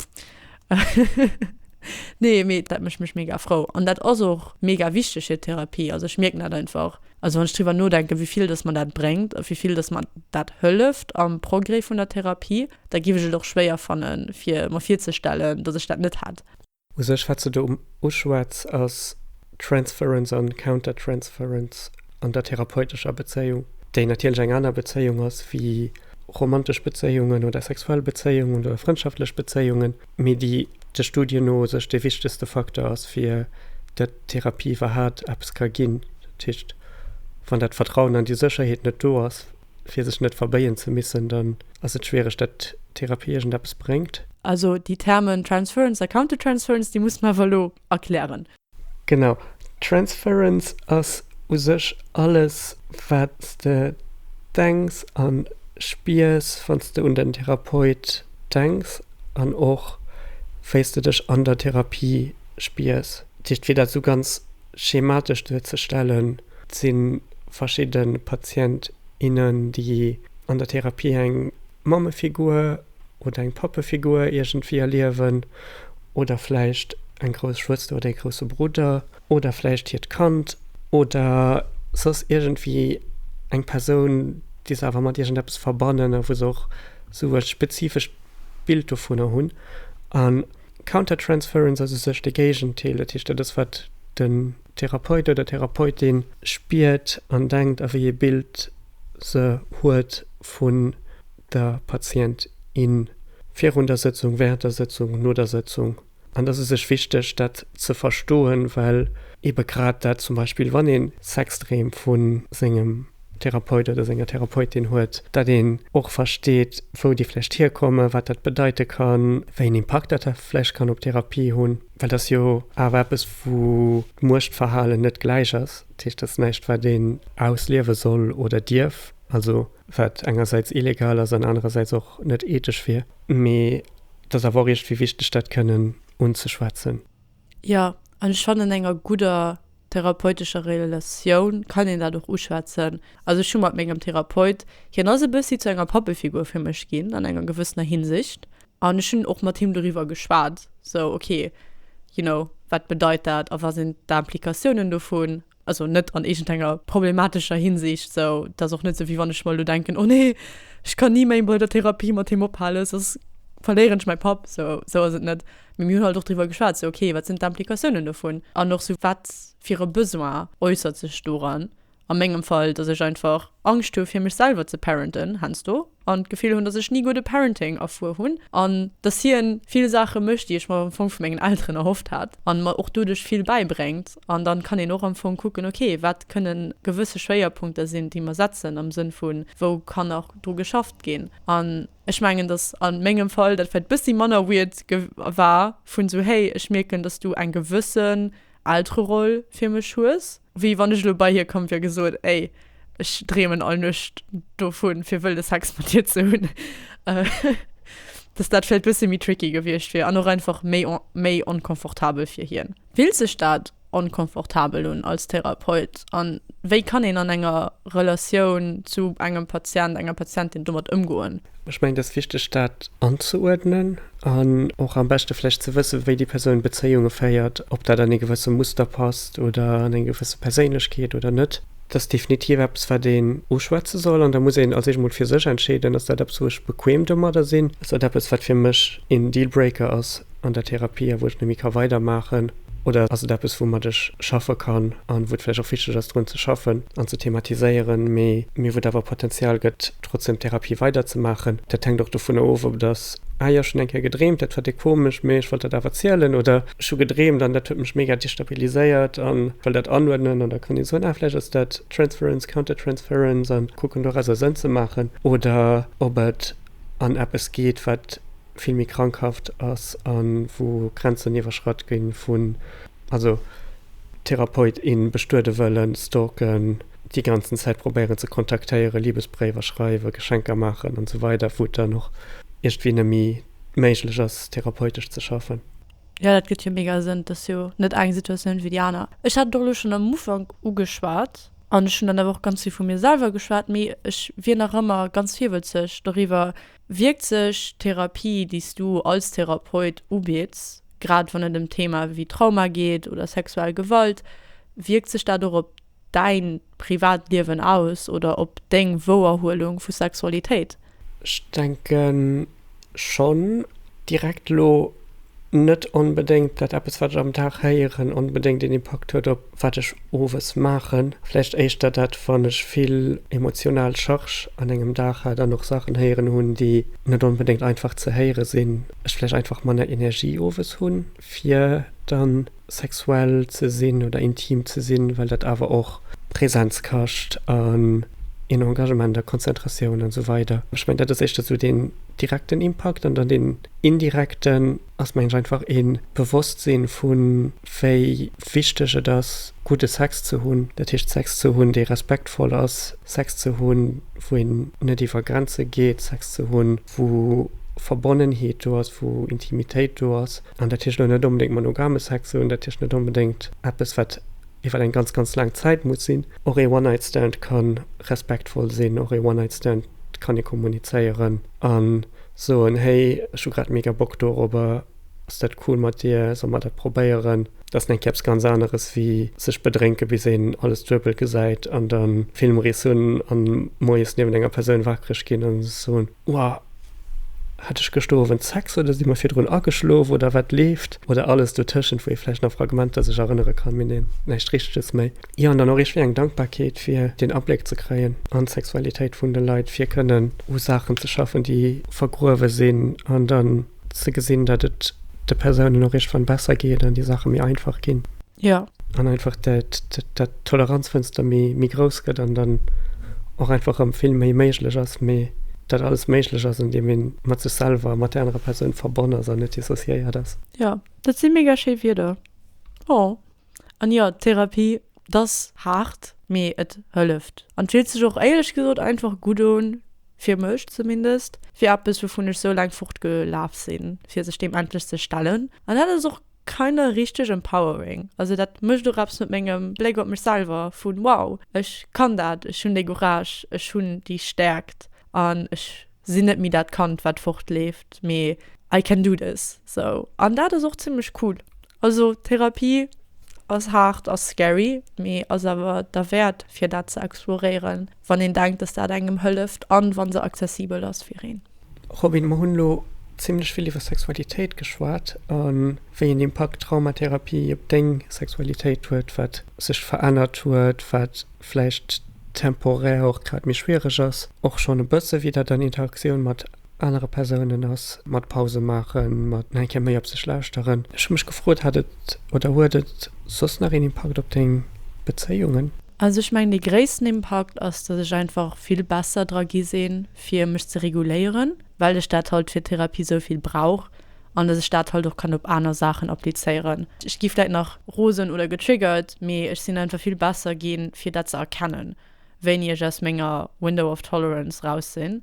nee, mee dat mécht mech mega frou an dat ass och mega wichteg fir d'Therapie. Also ech mierken dat einfach, also wann ech driwwer nodenken, wéi vill dass mer dat bréngt a wéi vill dass mer dat hëlleft am Progrès vun der Therapie, da géif ech et och schwéier fannen, fir mer virzestellen, dass ech dat net hätt. U sech, wat s de do uschwätz, ass Transference an Countertransference an der therapeutescher Bezéiung, déi natierlech eng aner Bezéiung ass wéi romantesch Bezéiungen oder sexuell Bezéiungen oder frëndschaftlech Bezéiungen, mee déi de Studien no u sech dee wichtegste Facteur ass, fir datt Therapie iwwerhaat eppes ka ginn. Dat heescht, wann dat Vertrauen an déi Sécherheet net do ass, fir sech net verbéien ze missen, dann ass et schwiereg, datt Therapie iergendeppes bréngt. Also déi Termen Transference a Countertransference, déi muss mer awer elo erklären. Genau. Transference ass u sech alles, wat s de denks a spiers, wann s de un den Therapeut denks an och wéi s de dech an der Therapie spiers. Dat heescht, fir dat esou ganz schematesch duerzestellen, Et si verschidde Patient, innen, déi an der Therapie eng Mammefigur oder eng Pappefigur iergendwéi erliewen oder vläicht eng grouss Schwëster oder ee grousse Brudder oder vläicht hiert Kand oder soss iergendwéi eng Persoun, déi se awer mat iergendeppes verbannen a wou se och esou e spezifescht Bild dovunner hunn. A Countertransference ass u sech de Géigendeel, dat heescht, dat ass wat den Therapeut oder Therapeutin spiert an denkt a wéi ee Bild se huet vun der Patient, in virun der Sëtzung, während der Sëtzung, no der Sëtzung. An et ass u sech wichteg dat ze verstoen, well ebe grad dat zum Beispill wann ee Sexdreem vu sengem Therapeut oder senger Therapeutin huet, datt een och versteet, wou déi vläicht hierkommen, wat dat bedeite kann, wéi en Impakt dat vläicht kann op d'Therapie hunn. Well dat ass jo awer eppes, wou d'Muechtverhalen net gläich ass. Dat heescht, dat ass näischt, wat een ausliewe soll oder dierf, also wat engersäits illegal ass an anerersäits och net ethesch wier. Mee et ass awer och iergendwéi wichteg, dat kënnen unzeschwätzen. Jo, an ech fannen, enger gudder. therapeutescher Relatioun kann een dat och uschwätzen. Also ech hu mat mengem Therapeut, hien ass e bëssi zu enger Pappefigur fir mech ginn an enger gewëssener Hinsicht an ech hunn och mat him doriwwer geschwat, sou ok, you know, wat bedeit dat a wa sinn d'Implikatiounen dovun? Also net an iergendenger problematescher Hinsicht, sou et ass och net sou wéi wann ech mer elo denken, oh nee, ech kann ni méi bei der Therapie mat him ophalen, soss verléieren ech mäi Papp, sou sou ass et net. Mee mir hunn halt och driwwer geschwat, sou ok, wat sinn d'Implikatiounen dovun an och sou wat fir e Besoin äussert sech doran. A mengem Fall, dass ech einfach Angscht hu fir mech selwer ze parenten heiansdo an d'Gefill hunn, dass ech ni gudde Parenting erfuer hunn an dass hien vill Saache mécht, déi ech mer am Fong vu mengen Elteren erhofft hat an mer och doduerch vill bäibréngt. An dann kann een och am Fong kucken, ok, wat kënnen gewësse Schwéierpunkter sinn, déi mer setzen am Sënn vu wou kann nach dru geschafft ginn. An ech mengen, dass a mengem Fall dat vläicht bëssi manner weird war vun esou, hey, ech mierken, dass du eng gewëssen Eltereroll fir mech hues, wéi wann ech elo bei hir komm wier a gesot, ey, ech dreemen all Nuecht dovun, fir wëlde Sex mat dir ze hunn, dass dat vläicht bësse méi tricky gewiescht wier an och einfach méi, méi onkomfortabel fir hien. Fillt sech dat onkomfortabel un als Therapeut? An wéi kann een an enger Relatioun zu engem Patient, enger Patientin domat ëmgoen? Ech mengen, et ass wichteg, dat anzeuerdnen an och am beschte vläicht ze wëssen, wéi déi Persoun Bezéiunge féiert, ob dat an ee gewësse Muster passt oder an eng gewësse Perséinlechkeet oder net. Dat ass definitiv eppes, wat een uschwätze soll. An da muss een als éischt emol fir sech entscheeden, Ass dat eppes, wou ech bequem domadder sinn? Ass dat eppes, wat fir mech een Dealbreaker ass an der Therapie a wou ech net méi ka weidermaachen? Oder ass et eppes, woumat ech schaffe kann an wou et vläicht och wichteg ass, drun ze schaffen an ze thematiséieren, mee wou et awer Potenzial gëtt, trotzdem d'Therapie weiderzemaachen? Dat hänkt och dovunner of, ob et ass, Ah jo, ech hunn eng Kéier gedreemt, dat war déck komesch, mee ech wollt dat awer zielen, oder ech hu gedreemt an dat huet mech mega destabiliséiert an wëll dat anuerdnen. An da kann ee soen, Ah, vläicht ass dat Transference, Countertransference an kucken, dorauser Sënn ze maachen. Oder ob et an eppes geet, wat vill méi krankhaft ass a wou Grenzen iwwerschratt gi vun, also Therapeut, in bestuede wëllen, stalken, déi ganzen Zäit probéieren ze kontaktéieren, Libesbréiwer schreiwen, Geschenker maachen an esou weider, wou et dann och iergendwéi net méi méiglech ass therapeutesch ze schaffen. Jo, dat gëtt jo mega Sënn. Et ass jo net eng Situatioun wéi déi aner. Ech hat et och elo schonn am Ufank ugeschwat an ech hunn dann awer och ganz vill vu mir selwer geschwat, mee ech wier nach ëmmer ganz virwëtzeg doriwwer, Wierkt sech d'Therapie, déi s du als Therapeut ubidds, grad wann et ëm Themae wéi Trauma geet oder sexuell Gewalt, wierkt sech dat och op däin privat Liewen aus oder op deng Wouerhuelung vu Sexualitéit? Ech denke schonn. Direkt elo net onbedéngt, dat eppes, wat ech am Dag héieren, onbedéngt een Impakt huet op wat ech owes maachen. Vläicht éischter dat, wann ech vill emotional Charge an engem Dag hat an och Saachen héieren hunn, déi net onbedéngt einfach ze héiere sinn, ech vläicht einfach manner Energie owes hunn, fir dann sexuell ze sinn oder intim ze sinn, well dat awer och Präsenz kascht an een Engagement a Konzentratioun an esou weider. Ech mengen, dat ass éischter esou deen direkten Impakt an dann deen indirekten ass mengen ech einfach ee Bewosstsinn vu wéi wichteg et ass gudde Sex ze hunn, dat heescht Sex ze hunn dee respektvoll ass, Sex ze hunn wou een net iwwer Grenze geet, Sex ze hunn wou Verbonnenheet do ass, wou Intimitéit do ass. An dat heescht elo net onbedéngt monogame Sex hunn, dat heescht net onbedéngt eppes wat iwwer eng ganz ganz laang Zäit muss sinn. Och ee One-Night-Stand ka respektvoll sinn, och ee One-Night-Stand kann ee kommunizéieren a soen, hey ech hu grad mega Bock dorobber, ass dat cool mat dir, solle mer dat probéieren? Dat ass eng Kéier eppes ganz aneres wéi sech bedrénke bis een alles duebel gesäit an da Filmriss hunn an moies niewent enger Persoun waakreg ginn a soen, Wow, hat ech gëschter Owend Sex oder si mer virdrun ageschlof oder wat leeft? Oder alles dotëschent, wou ee vläicht nach Fragmenter sech erënnere kann, mee näischt Richteges méi. Jo, an dann och iergendwéi eng Dankbarkeet, fir deen Abléck ze kréien an d'Sexualitéit vun de Leit, fir kënnen u Saachen ze schaffen, déi vergruewe sinn an dann ze gesinn, datt et de Persounen och iergendwann besser geet an déi Saache méi einfach ginn. Jo. An einfach dat, dat d'Toleranzfënster méi, méi grouss gëtt an dann och einfach erëm vill méi méiglech ass, mee dat alles méiglech ass, andeem ee mat sech selwer a mat där anerer Persoun verbonn ass an net dissociéiert ass. Jo, dat si mega schéi Wierder. Oh. An jo, Therapie, 't ass haart, mee et hëlleft. An 't fillt sech och éierlech gesot einfach gutt un, fir mech zumindest, fir eppes, wouvun ech sou laang fortgelaf sinn, fir sech deem endlech ze stellen. An dat ass och. Kinda richteg empowering. Also dat mécht och eppes mat mengem Bléck op mech selwer vun wow, ech kann dat, ech hunn dee Courage, ech hunn déi Stäerkt an ech sinn net méi dat Kand wat fortleeft, mee I can do this. Sou an dat ass och zimmlech cool. Also Therapie ass haart, ass scary, mee ass awer derwäert fir dat ze exploréieren, wann een denkt, dass dat engem hëlleft an wann se accessibel ass fir een. Robin, mer hunn elo zimlech vill iwwer Sexualitéit geschwat a wéi en Impakt Traumatherapie op deng Sexualitéit huet, wat sech verännert huet, wat vläicht temporär och grad méi schwiereg ass, och schonn e bësse wéi dat an Interaktioun mat anere Persounen ass, mat Pause maachen, mat nach eng Kéier méi op sech lauschteren. Ech hu mech gefrot, hat et oder huet et soss nach een Impakt op deng Bezéiungen? Also ech mengen dee gréissten Impakt ass, dass ech einfach vill besser dra gi sinn, fir mech ze reguléieren, well ech dat halt fir d'Therapie sou vill brauch an dass ech dat halt och kann op aner Saachen applizéieren. Ech gi vläit nach rosen oder getriggert, mee ech sinn einfach vill besser ginn, fir dat ze erkennen, wéini ech aus menger Window of Tolerance raus sinn,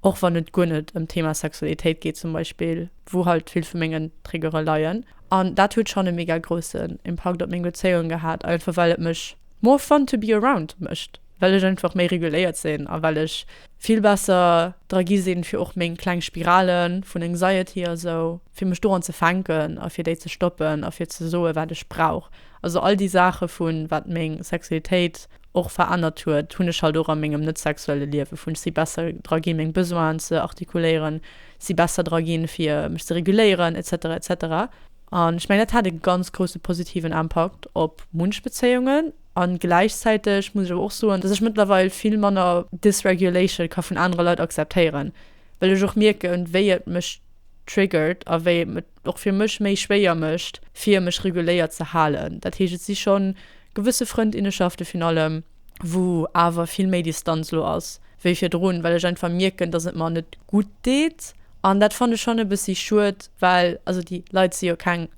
och wann et guer net ëm d'Thema Sexualitéit geet zum Beispill, wou halt vill vu mengen Triggere leien. An dat huet schonn e mega groussen Impakt op meng Bezéiung gehat, einfach well et mech more fun to be around mécht. well ech einfach méi reguléiert sinn a well ech vill besser dra gi sinn, fir och meng kleng Spirale vun Anxiety a sou, fir mech doran ze fänken a fir déi ze stoppen a fir ze soen, wat ech brauch. Also all déi Saache vun, wat meng Sexualitéit och verännert huet, hunn ech halt och a mengem net sexuelle Liewe vun, ech si besser dra ginn, meng Besoinen ze artikuléieren, si besser dra ginn, fir mech ze reguléieren, et cetera, et cetera. An ech mengen, dat hat e ganz grousse positiven Impakt op munch Bezéiungen. An gläichzäiteg muss ech awer och soen, dass ech mëttlerweil vill manner Dysregulation ka vun anere Leit akzeptéieren, well ech och mierken, wéi et mech triggert a wéi et et och fir mech méi schwéier mécht, fir mech reguléiert ze halen. Dat heescht, et si schonn gewësse Frëndinneschafte virun allem, wou awer vill méi Distanz elo ass wéi virdrun, well ech einfach mierken, dass et mer net gutt deet. An dat fannen ech schonn e bëssi schued, well also déi Leit si jo keng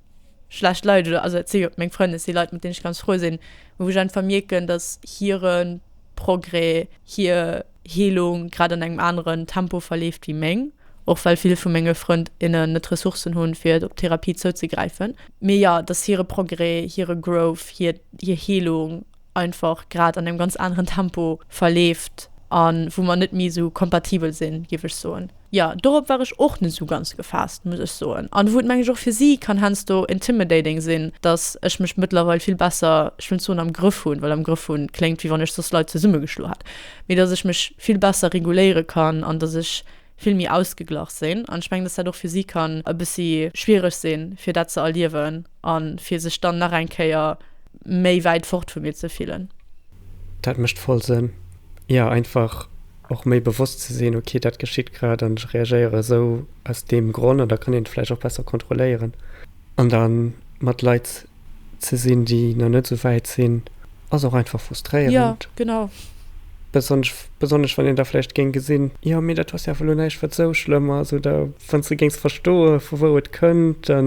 schlecht Leit oder also et si jo meng Frënn, et si Leit mat deenen ech ganz frou sinn, mee wou ech einfach mierken, datt hire Progrès, hir Heelung grad an engem aneren Tempo verleeft wéi meng, och well vill vu menge Frënd, innen net d'Ressourcen hunn, fir op Therapie zouzegräifen. Mee jo, datt hire Progrès, hire Growth, hir hir Heelung einfach grad an engem ganz aneren Tempo verleeft a wou mer net méi esou kompatibel sinn, géif ech soen. Jo, dorop war ech och net esou ganz gefaasst, muss ech soen. An wou et meng ech och fir si kann heiansdo intimidating sinn, dass ech mech mëttlerweil vill besser, ech wëll net soen am Grëff hunn, well am Grëff hunn kléngt wéi wann ech soss Leit zesummegeschlo hätt, mee dass ech mech vill besser reguléiere kann an dass ech vill méi ausgeglach sinn. An ech mengen, dass dat och fir si kann e bëssi schwiereg sinn, fir dat ze erliewen a fir sech dann nach eng Kéier méi wäit fort vu mir ze fillen. Dat mécht voll Sënn. Jo, einfach och méi bewosst ze sinn, ok, dat geschitt grad an ech reagéiere esou aus deem Gronn an da kann een et vläicht och besser kontrolléieren. An da mat Leit ze sinn, déi nach net esou wäit sinn, ass och einfach frustréierend. Jo, genau. Besonnesch, besonnesch wann een da vläicht géing gesinn, jo, mee dat ass jo awer elo näischt, wat esou schlëmm ass, oder wann s de géings verstoe vu wou et kënnt, da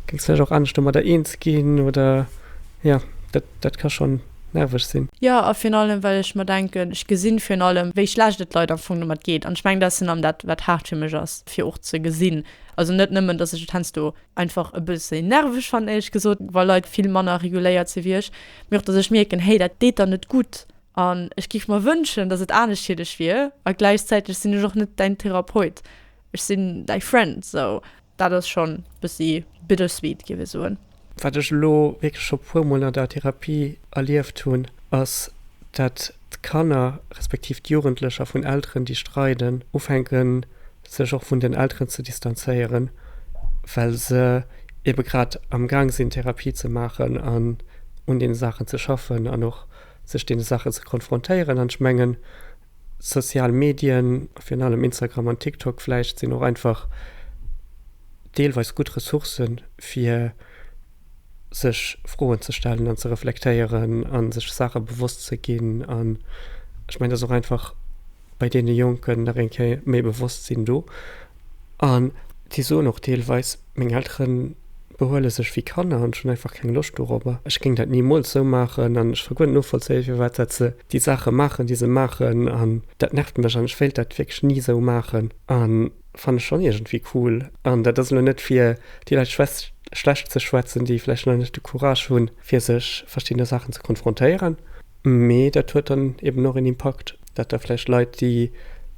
géings vläicht och anescht domadder eens ginn, oder jo, dat, dat ka schonn nerveg sinn. Jo, a virun allem, well ech mer denken, ech gesinn virun allem, wéi schlecht et Leit am Fong domat geet. An ech mengen, dat ass virun allem dat, wat haart fir mech ass, fir och ze gesinn. Also net nëmmen, datt ech et heiansdo einfach e bësse nerveg fannen, éierlech gesot, wa Leit vill manner reguléiert si wéi ech, mee och, datt ech mierken, hey, dat deet der net gutt an ech géif mer wënschen, datt et anescht fir dech wier. A gläichzäiteg sinn ech och net däin Therapeut, ech sinn däi Friend, sou dat ass schonn e bëssi bittersweet, géif ech soen. Wat ech elo wierklech scho puer mol an der Therapie erlieft hunn, ass, dat d'Kanner, respektiv d'Jugendlecher vun Elteren, déi streiden, ufänken, sech och vun den Elteren ze distanzéieren, well se ebe grad am Gaang sinn, Therapie ze maachen an un deene Saachen ze schaffen an och sech deene Saachen ze konfrontéieren. An ech mengen, sozial Medien, virun allem Instagram an TikTok vläicht, sinn och einfach deelweis gutt Ressourcen, fir sech Froen ze stellen an ze reflektéieren a sech Saache bewosst ze ginn. An ech mengen, dat ass och einfach bei deene Jonken nach eng Kéier méi Bewosstsinn do. An déi soen och deelweis, meng Eltere behuele sech wéi Kanner an ech hunn einfach keng Loscht dorobber. Ech géing dat nimools esou maachen an ech ka guer net novollzéien, firwat dat se déi Saache maachen, déi se maachen an dat nervt mech an ech wéilt dat wierklech ni esou maachen. An fannen ech schonn iergendwéi cool. An dat ass elo net fir déi Leit schwäch. schlecht ze schwätzen, déi vläicht nach net de Courage hunn, fir sech verschiddene Saachen ze konfrontéieren. Mee dat huet dann eben och een Impakt, dat da vläicht Leit, déi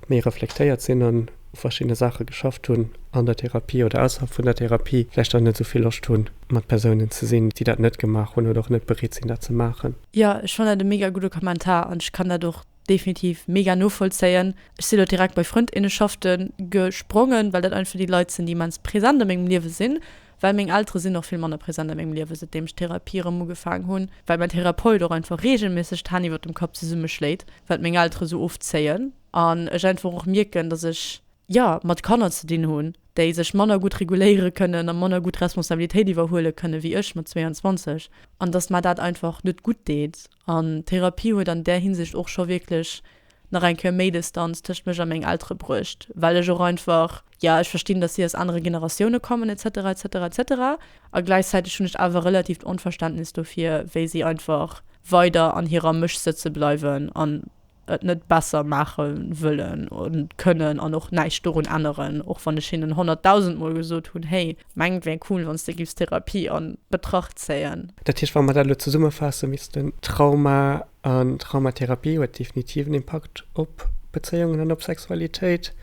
méi reflektéiert sinn an u verschiddene Saache geschafft hunn an der Therapie oder ausserhalb vun der Therapie, vläicht dann net esou vill Loscht hunn, mat Persounen ze sinn, déi dat net gemaach hunn oder och net bereet sinn, dat ze maachen. Jo, ech fannen dat e mega gudde Kommentar an ech kann dat och definitiv mega novollzéien. Ech si lo direkt bei Frëndinnenschaften gesprongen, well dat einfach déi Leit sinn, déi immens present a mengem Liewe sinn, well meng Eltere sinn och vill manner present a mengem Liewe säitdeem ech d'Therapie erëm ugefaang hunn, well mäin Therapeut och einfach reegelméisseg d'Hänn iwwert dem Kapp zesummeschléit, wat meng Eltere sou oft zéien an ech einfach och mierken, dass ech, jo, mat Kanner ze dinn hunn, déi sech manner gutt reguléiere kënnen a manner gutt Responsabilitéit iwwerhuele kënne wéi ech mat 22 an dass mer dat einfach net gutt deet. An d'Therapie huet an där Hinsicht och scho wierklech nach eng Kéier méi Distanz tëscht mech a meng Eltere bruecht, well ech och einfach, jo, ech verstinn, dass si aus anere Generatioune kommen et cetera et cetera et cetera a gläichzäiteg hunn ech awer relatiivt Onverständnis dofir, wéi si einfach weider an hirer Mësch sëtze bleiwen an et net besser maache wëllen an kënnen an och näischt dorun änneren, och wann ech hinnen honnertdausendmol gesot hunn, hey, meng et wär cool, wann s de giffs Therapie an Betracht zéien. Dat heescht, wa mer dat elo zesummefaasse missten, Trauma an Traumatherapie huet definitiv en Impakt op Bezéiungen an op Sexualitéit.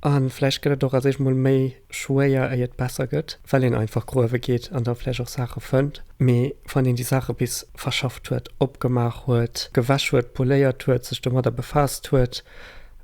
A vläicht gëtt et och als éischt mol méi schwéier, éier et besser gëtt, well een einfach gruewe geet an da vläicht och Saache fënnt. Mee wann een déi Saache bis verschafft huet, opgemaach huet, gewäsch huet, poléiert huet, sech domadder befaasst huet,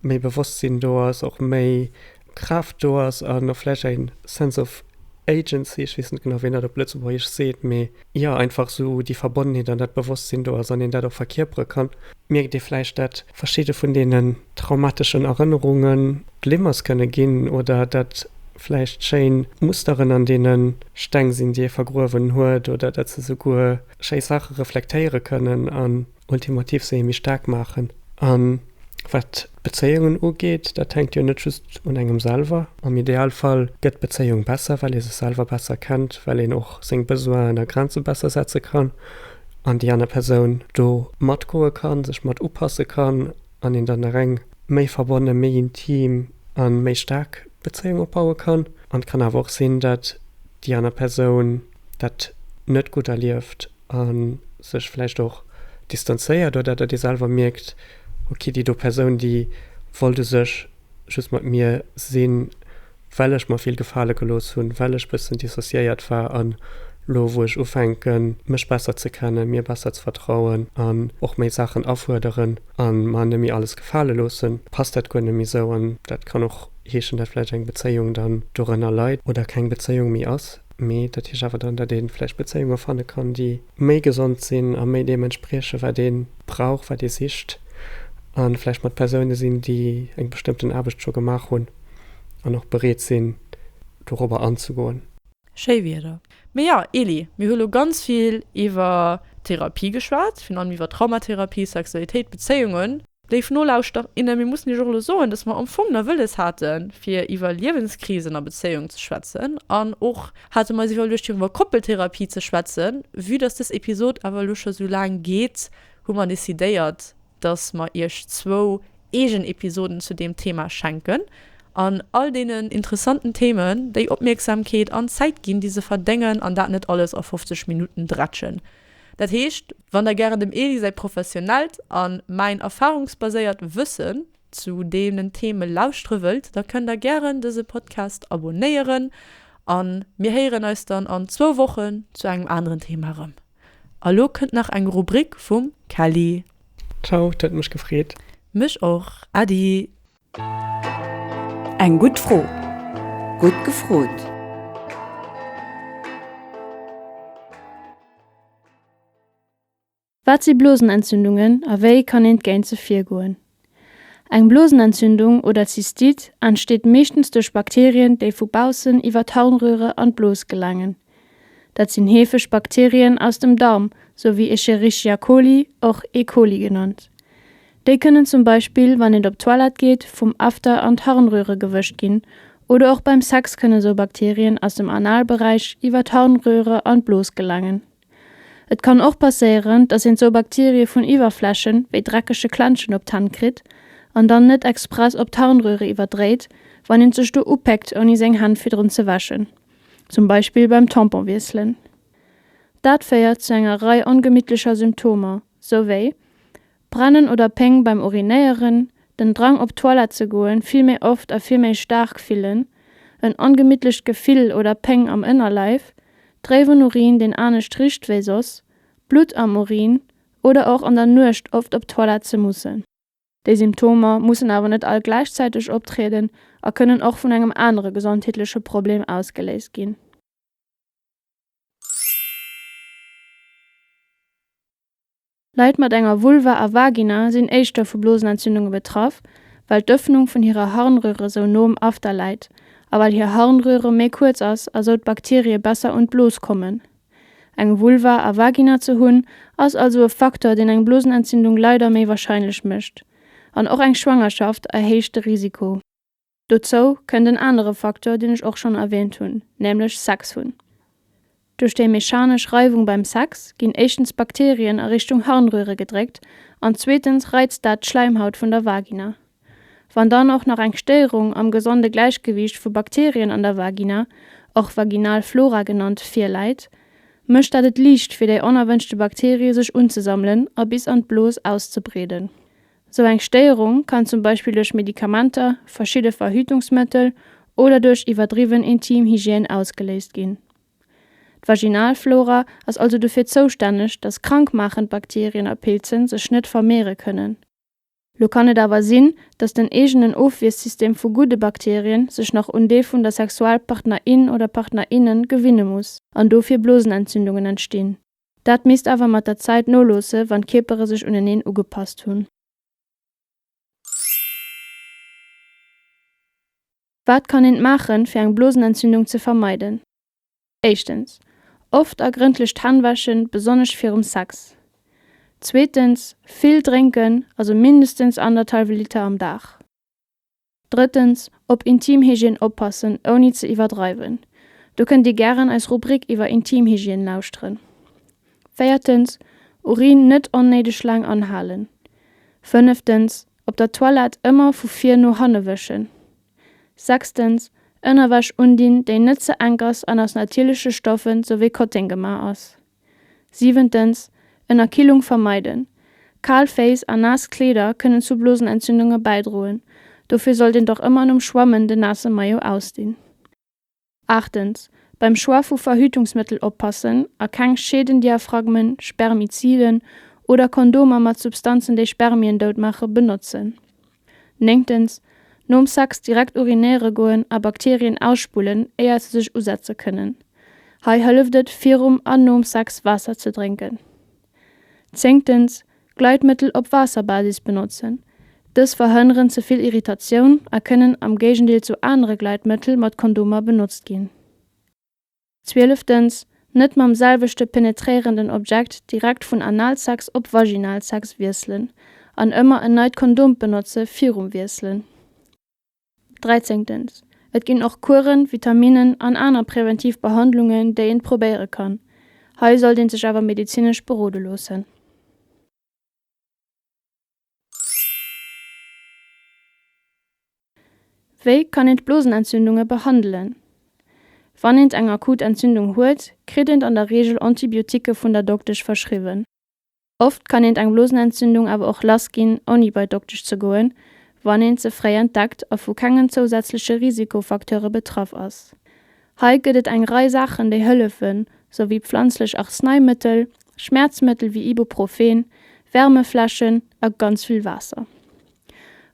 méi Bewosstsinn do ass, och méi Kraaft do ass an och vläicht eng Sense of Agency, ech weess net genau, wéi een dat op Lëtzebuergesch seet, mee jo, einfach esou déi Verbonnenheet an dat Bewosstsinn do ass an een dat och verkierpere kann, mierkt ee vläicht, dat verschidde vun deenen traumateschen Erënnerunge Glimmers kënne ginn oder dat vläicht schéin Musteren an deene Steng sinn, déi ee vergruewen huet oder dat se souguer schéi Saache reflektéiere kënnen an ultimativ se ee méi staark maachen. A wat d'Bezéiungen ugeet, dat hänkt jo net just un engem selwer. Am Idealfall gëtt d'Bezéiung besser, well ee sech selwer besser kennt, well een och seng Besoinen a Grenze besser setze kann an déi aner Persoun do matgoe kann, sech mat upasse kann an een dann nach eng méi verbonne, méi intim a méi staark Bezéiung opbaue kann. An et kann awer och sinn, datt déi aner Persoun dat net gutt erlieft a sech vläicht och distanzéiert oder datt ee selwer mierkt, ok, déi do Persoun, déi wollt u sech just mat mir sinn, well ech mer vill gefale gelooss hunn, well ech bëssen dissociéiert war an lo wou ech ufänken, mech besser ze kennen, mir besser ze vertrauen an och méi Saachen afuerderen a mer net méi alles gefale loossen, passt dat guer net méi sou. An dat kann och heeschen, datt vläicht eng Bezéiung dann dorënner leit oder keng Bezéiung méi ass. Mee dat heescht awer dann, datt ee vläicht Bezéiunge fanne kann, déi méi gesond sinn a méi deem entspriechen, wat ee brauch, wat ee sicht, a vläicht mat Persoune sinn, déi eng bestëmmten Aarbecht scho gemaach hunn an och bereet sinn, dorobber anzegoen. Schéi Wierder. Mee jo, Eli, mir hu lo ganz vill iwwer Therapie geschwat, virun allem iwwer Traumatherapie, Sexualitéit, Bezéiungen. Léif Nolauschter, innen, mir mussen iech och elo soen, dass mer am Fong nach wëlles haten, fir iwwer Liewenskrisen a Bezéiungen ze schwätzen an och hate mer eis iwwerluecht, fir iwwer Koppeltherapie ze schwätzen. Vue dass dës Episod awer elo scho sou laang geet, hu mer decidéiert, dass mer iech zwou eegen Episoden zu deem Thema schenken an all deenen interessanten Themen déi Opmierksamkeet an Zäit ginn, déi se verdéngen an dat net alles a 50 Minutten drätschen. Dat heescht, wann der gären dem Eli säi professionellt a mäin erfahrungsbaséiert Wëssen zu deenen Theme lauschtere wëllt, da kënnt der gären dëse Podcast abonéieren a mir héieren eis dann an zwou Wochen zu engem aneren Thema erëm. A lo kënnt nach eng Rubrik vum Kelly. Ciao, et huet mech gefreet. Mech och. Äddi. Eng gutt Fro, gutt gefrot! Wat si Blosenentzündungen a wéi kann een géint se virgoen? Eng Blosenentzündung oder Zystite entsteet meeschtens duerch Bakterien, déi vu baussen iwwer d'Harnröhre an d'Blos gelaangen. Dat sinn heefeg Bakterien aus dem Darm, sou wéi Escherichia coli, och E. coli genannt. Déi kënnen zum Beispill, wann een op d'Toilette geet, vum After an d'Harnröhre gewëscht ginn oder och beim Sex kënne sou Bakterien aus dem Analberäich iwwer d'Harnröhre an d'Blos gelaangen. Et kann och passéieren, dass een sou Bakterie vun Iwwerflächen, wéi dreckege Klenschen op d'Hänn kritt an dann net express op d'Harnröhre iwwerdréit, wann een sech do upéckt ouni seng Hänn virdrun ze wäschen. Zum Beispill beim Tampon wiesselen. Dat féiert zu enger Rei ongemittlecher Symptomer, sou wéi, Brennen oder Péng beim Urinéieren, den Drang op d'Toilette ze goen vill méi oft a vill méi staark fillen, en ongemittlecht Gefill oder Péng am Ënnerleif, dréiwen Urin deen anescht richt wéi soss, Blutt am Urin oder och an der Nuecht oft op d'Toilette ze mussen. Déi Symptomer mussen awer net all gläichzäiteg optrieden a kënnen och vun engem anere gesondheetleche Problem ausgeléist ginn. Leit mat enger Vulva a Vagina sinn éischter vu Blosenentzündunge betraff, well d'Ëffnung vun hirer Harnröre sou no um After läit a well hir Harnröre méi kuerz ass a sou d'Bakterie besser un d'Blos kommen. Eng Vulva a Vagina ze hunn, ass also e Faktor, deen eng Blosenentzündung leider méi warscheinlech mécht. An och eng Schwangerschaft erhéicht de Risiko. Dozou kënnt en anere Faktor, deen ech och schonn erwähnt hunn, nämlech Sex hunn. Duerch déi mechanesch Reiwung beim Sex ginn éischtens Bakterien a Richtung Harnröhre gedréckt an zweetens reizt dat d'Schläimhaut vun der Vagina. Wann dann och nach eng Stéierung am gesonde Gläichgewiicht vu Bakterien an der Vagina, och vaginal Flora genannt, virläit, mécht dat et liicht fir déi onerwënschte Bakterie sech unzesammelen a bis an d'Blos auszebreeden. Sou eng Stéierung kann zum Beispill duerch Medikamenter, verschidde Verhütungsmëttel oder duerch iwwerdriwwen Intimhygiène ausgeléist ginn. D'Vaginalflora ass also dofir zoustänneg, dass krankmaachend Bakterien a Pilzen sech net vermeere kënnen. Lo kann et awer sinn, dass den eegenen Ofwiersystem vu gudde Bakterien sech nach un dee vun der Sexualpartner in oder Partner innen gewinne muss an dofir Blosenentzündungen entstinn. Dat misst awer mat der Zäit noloosse wann d'Kierpere sech uneneen ugepasst hunn. Wat kann eent maachen, fir eng Blosenentzündung ze vermeiden? Éischtens, oft a grëndlech d'Hänn wäschen, besonnesch virum Sex. Zweetens, vill drénken, also mindestens anderthalwe Liter am Dag. Drëttens, op Intimhygiène oppassen, ouni ze iwwerdreiwen. Do kënnt Dir gären eis Rubrik iwwer Intimhygiène lauschteren. Véiertens, Urin net onnéideg laang anhalen. Fënneftens, op der Toilette ëmmer vu vir no hanne wëschen. Sechstens, Ënnerwäsch undinn, déi net ze enk ass an aus natierleche Stoffen, sou wéi Kotteng gemaach ass. Siwentens, Ënnerkillung vermeiden. Kal Féiss a naass Kleeder kënnen zu Blosenentzündunge bäidroen. Dofir sollt een och ëmmer nom Schwammen den naasse Maillot ausdinn. Aachtens, Beim Choix vu Verhütungsmëttel oppassen a keng Scheedendiaphragmen, Spermiziden oder Kondomer mat Substanzen déi Spermien dout maache benotzen. Néngtens, Nom Sex direkt urinéiere goen a Bakterien ausspullen, éier se sech usetze kënnen. Hei hëlleft et, virum an nom Sex Waasser ze drénken. Zéngtens, Gleitmëttel op Waasserbasis benotzen. Dës verhënneren ze vill Irritatioun a kënnen am Géigendeel zu anere Gleitmëttel mat Kondomer benotzt ginn. Zwielëftens, net mam selwechte penetréierenden Objekt direkt vun Analsex op Vaginalsex wiesselen an ëmmer en neit Kondom benotze virum Wiesselen. Dräizéngtens, et ginn och Kueren, Vitaminnen an aner präventiv Behandlungen, déi een probéiere kann. Hei sollt een sech awer medezinesch berode loossen. Wéi kann een d'Blosenentzündunge behandelen? Wann eent eng akut Entzündung huet, kritt eent an der Reegel Antibioticke vun der Doktesch verschriwwen. Oft kann eent eng Blosenentzündung awer och lass ginn, ouni bei d'Doktesch ze goen, wann eent se fréi entdeckt a vu kengen zousätzleche Risikofacteure betraff ass. Hei gëtt et eng Rei Saachen, déi hëllefen, sou wéi pflanzlech Arzneimittel, Schmäerzmëttel wéi Ibuprofen, Wärmefläschen a ganz vill Waasser.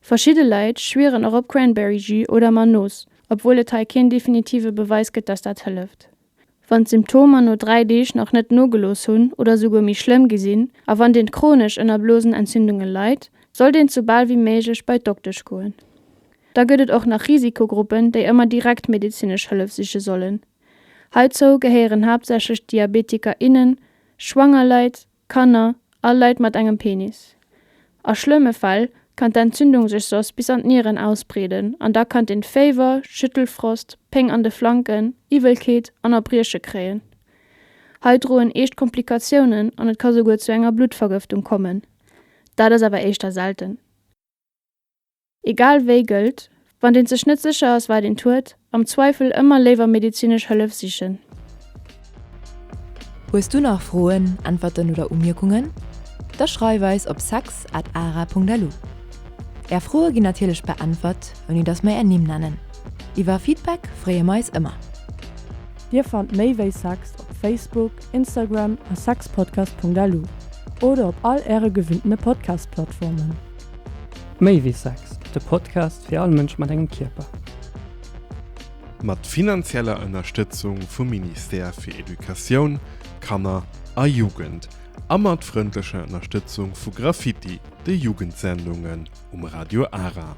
Verschidde Leit schwieren och op Cranberry Jus oder Mannos, obwuel et hei keen definitive Beweis gëtt, dass dat hëlleft. Wann d'Symptomer no 3 Deeg nach net nogelooss hunn oder souguer méi schlëmm gi sinn a wann een chronesch ënner Blosenentzündunge leit, sollt een sou bal wéi méiglech bei d'Doktesch goen. Da gëtt et och nach Risikogruppen, déi ëmmer direkt medezinesch Hëllef siche sollen. Heizou gehéieren haaptsächlech Diabetiker, innen, schwanger Leit, Kanner a Leit mat engem Penis. A schlëmme Fäll kann d'Entzündung sech soss bis an d'Nieren ausbreeden an da kann een Féiwer, Schüttelfrost, Péng an de Flanken, Iwwelkeet an Erbrieche kréien. Hei droen eescht Komplikatiounen an et ka souguer zu enger Bluttvergëftung kommen. Dat ass awer éischter selten. Egal wéi gëllt, wann een sech net sécher ass wat eent huet, Am Zweifel ëmmer léiwer medezinesch Hëllef sichen. Hues du nach Froen, Äntwerten oder Umierkungen? Da schreif eis op sex at ara.lu. Är Froe ginn natierlech beäntwert, ouni dass mer är Nimm nennen. Iwwer Feedback freeë mer eis ëmmer. Dir fannt méi wéi Sex op Facebook, Instagram a sexpodcast.lu oder op all äre gewinntene Podcast-Plattformen. Méi wéi Sex, de Podcast fir all Mënsch mat engem Kierper. Mat finanzieller Ënnerstëtzung vum Ministère fir Educatioun, Kanner a Jugend a mat frëndlecher Ënnerstëtzung vu Graffiti, de Jugendsendungen um Radio Ara.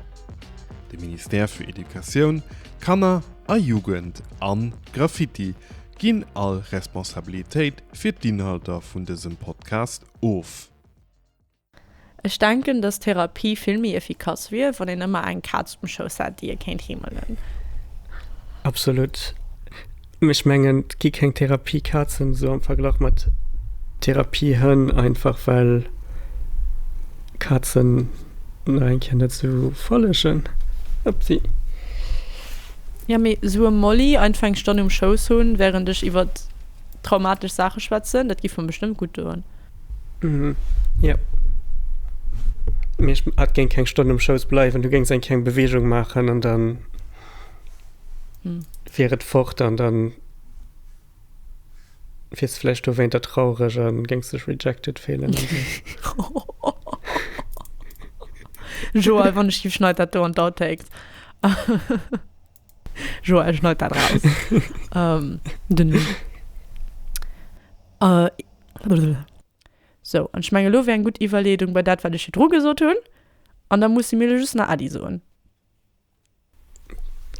De Ministère fir Educatioun, Kanner a Jugend an Graffiti ginn all Responsabilitéit fir d'Inhalter vun dësem Podcast of. Ech denken, dass Therapie vill méi efficace wier, wann een ëmmer eng Kaz um Schouss hätt, déi ee kéint heemelen. Absolut. Mee ech mengen, et gi keng Therapiekazen esou am Verglach mat Therapiehënn, einfach well Kazen nach eng Kéier net esou follegen. Upsi. Jo, mee esou e Molly einfach eng Stonn um Schouss hunn, wärend ech iwwert traumatesch Saache schwätzen, dat giff mer bestëmmt gutt doen. Mhm, ja. Mee ech hat géing keng Stonn um Schouss bleiwen, du géings eng kleng Beweegung maachen an dann wier et fort an dann wiers de vläicht dowéinter traureg an géings dech rejected fillen an sou. Joël, wann ech giff, schneid dat do an d'Outtakes. Joël, schneid dat raus. Den. Sou, an ech mengen, elo wär eng gutt Iwwerleedung bei dat, wat ech virdru gesot hunn. An da musse mir elo just nach Äddi soen.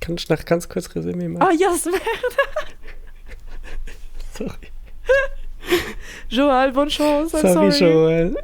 Kann ech nach ganz kuerz Resumé maachen? Oh, yes, maach dat! Sorry. Joël, bonne chance, I'm sorry. Sorry, Joël.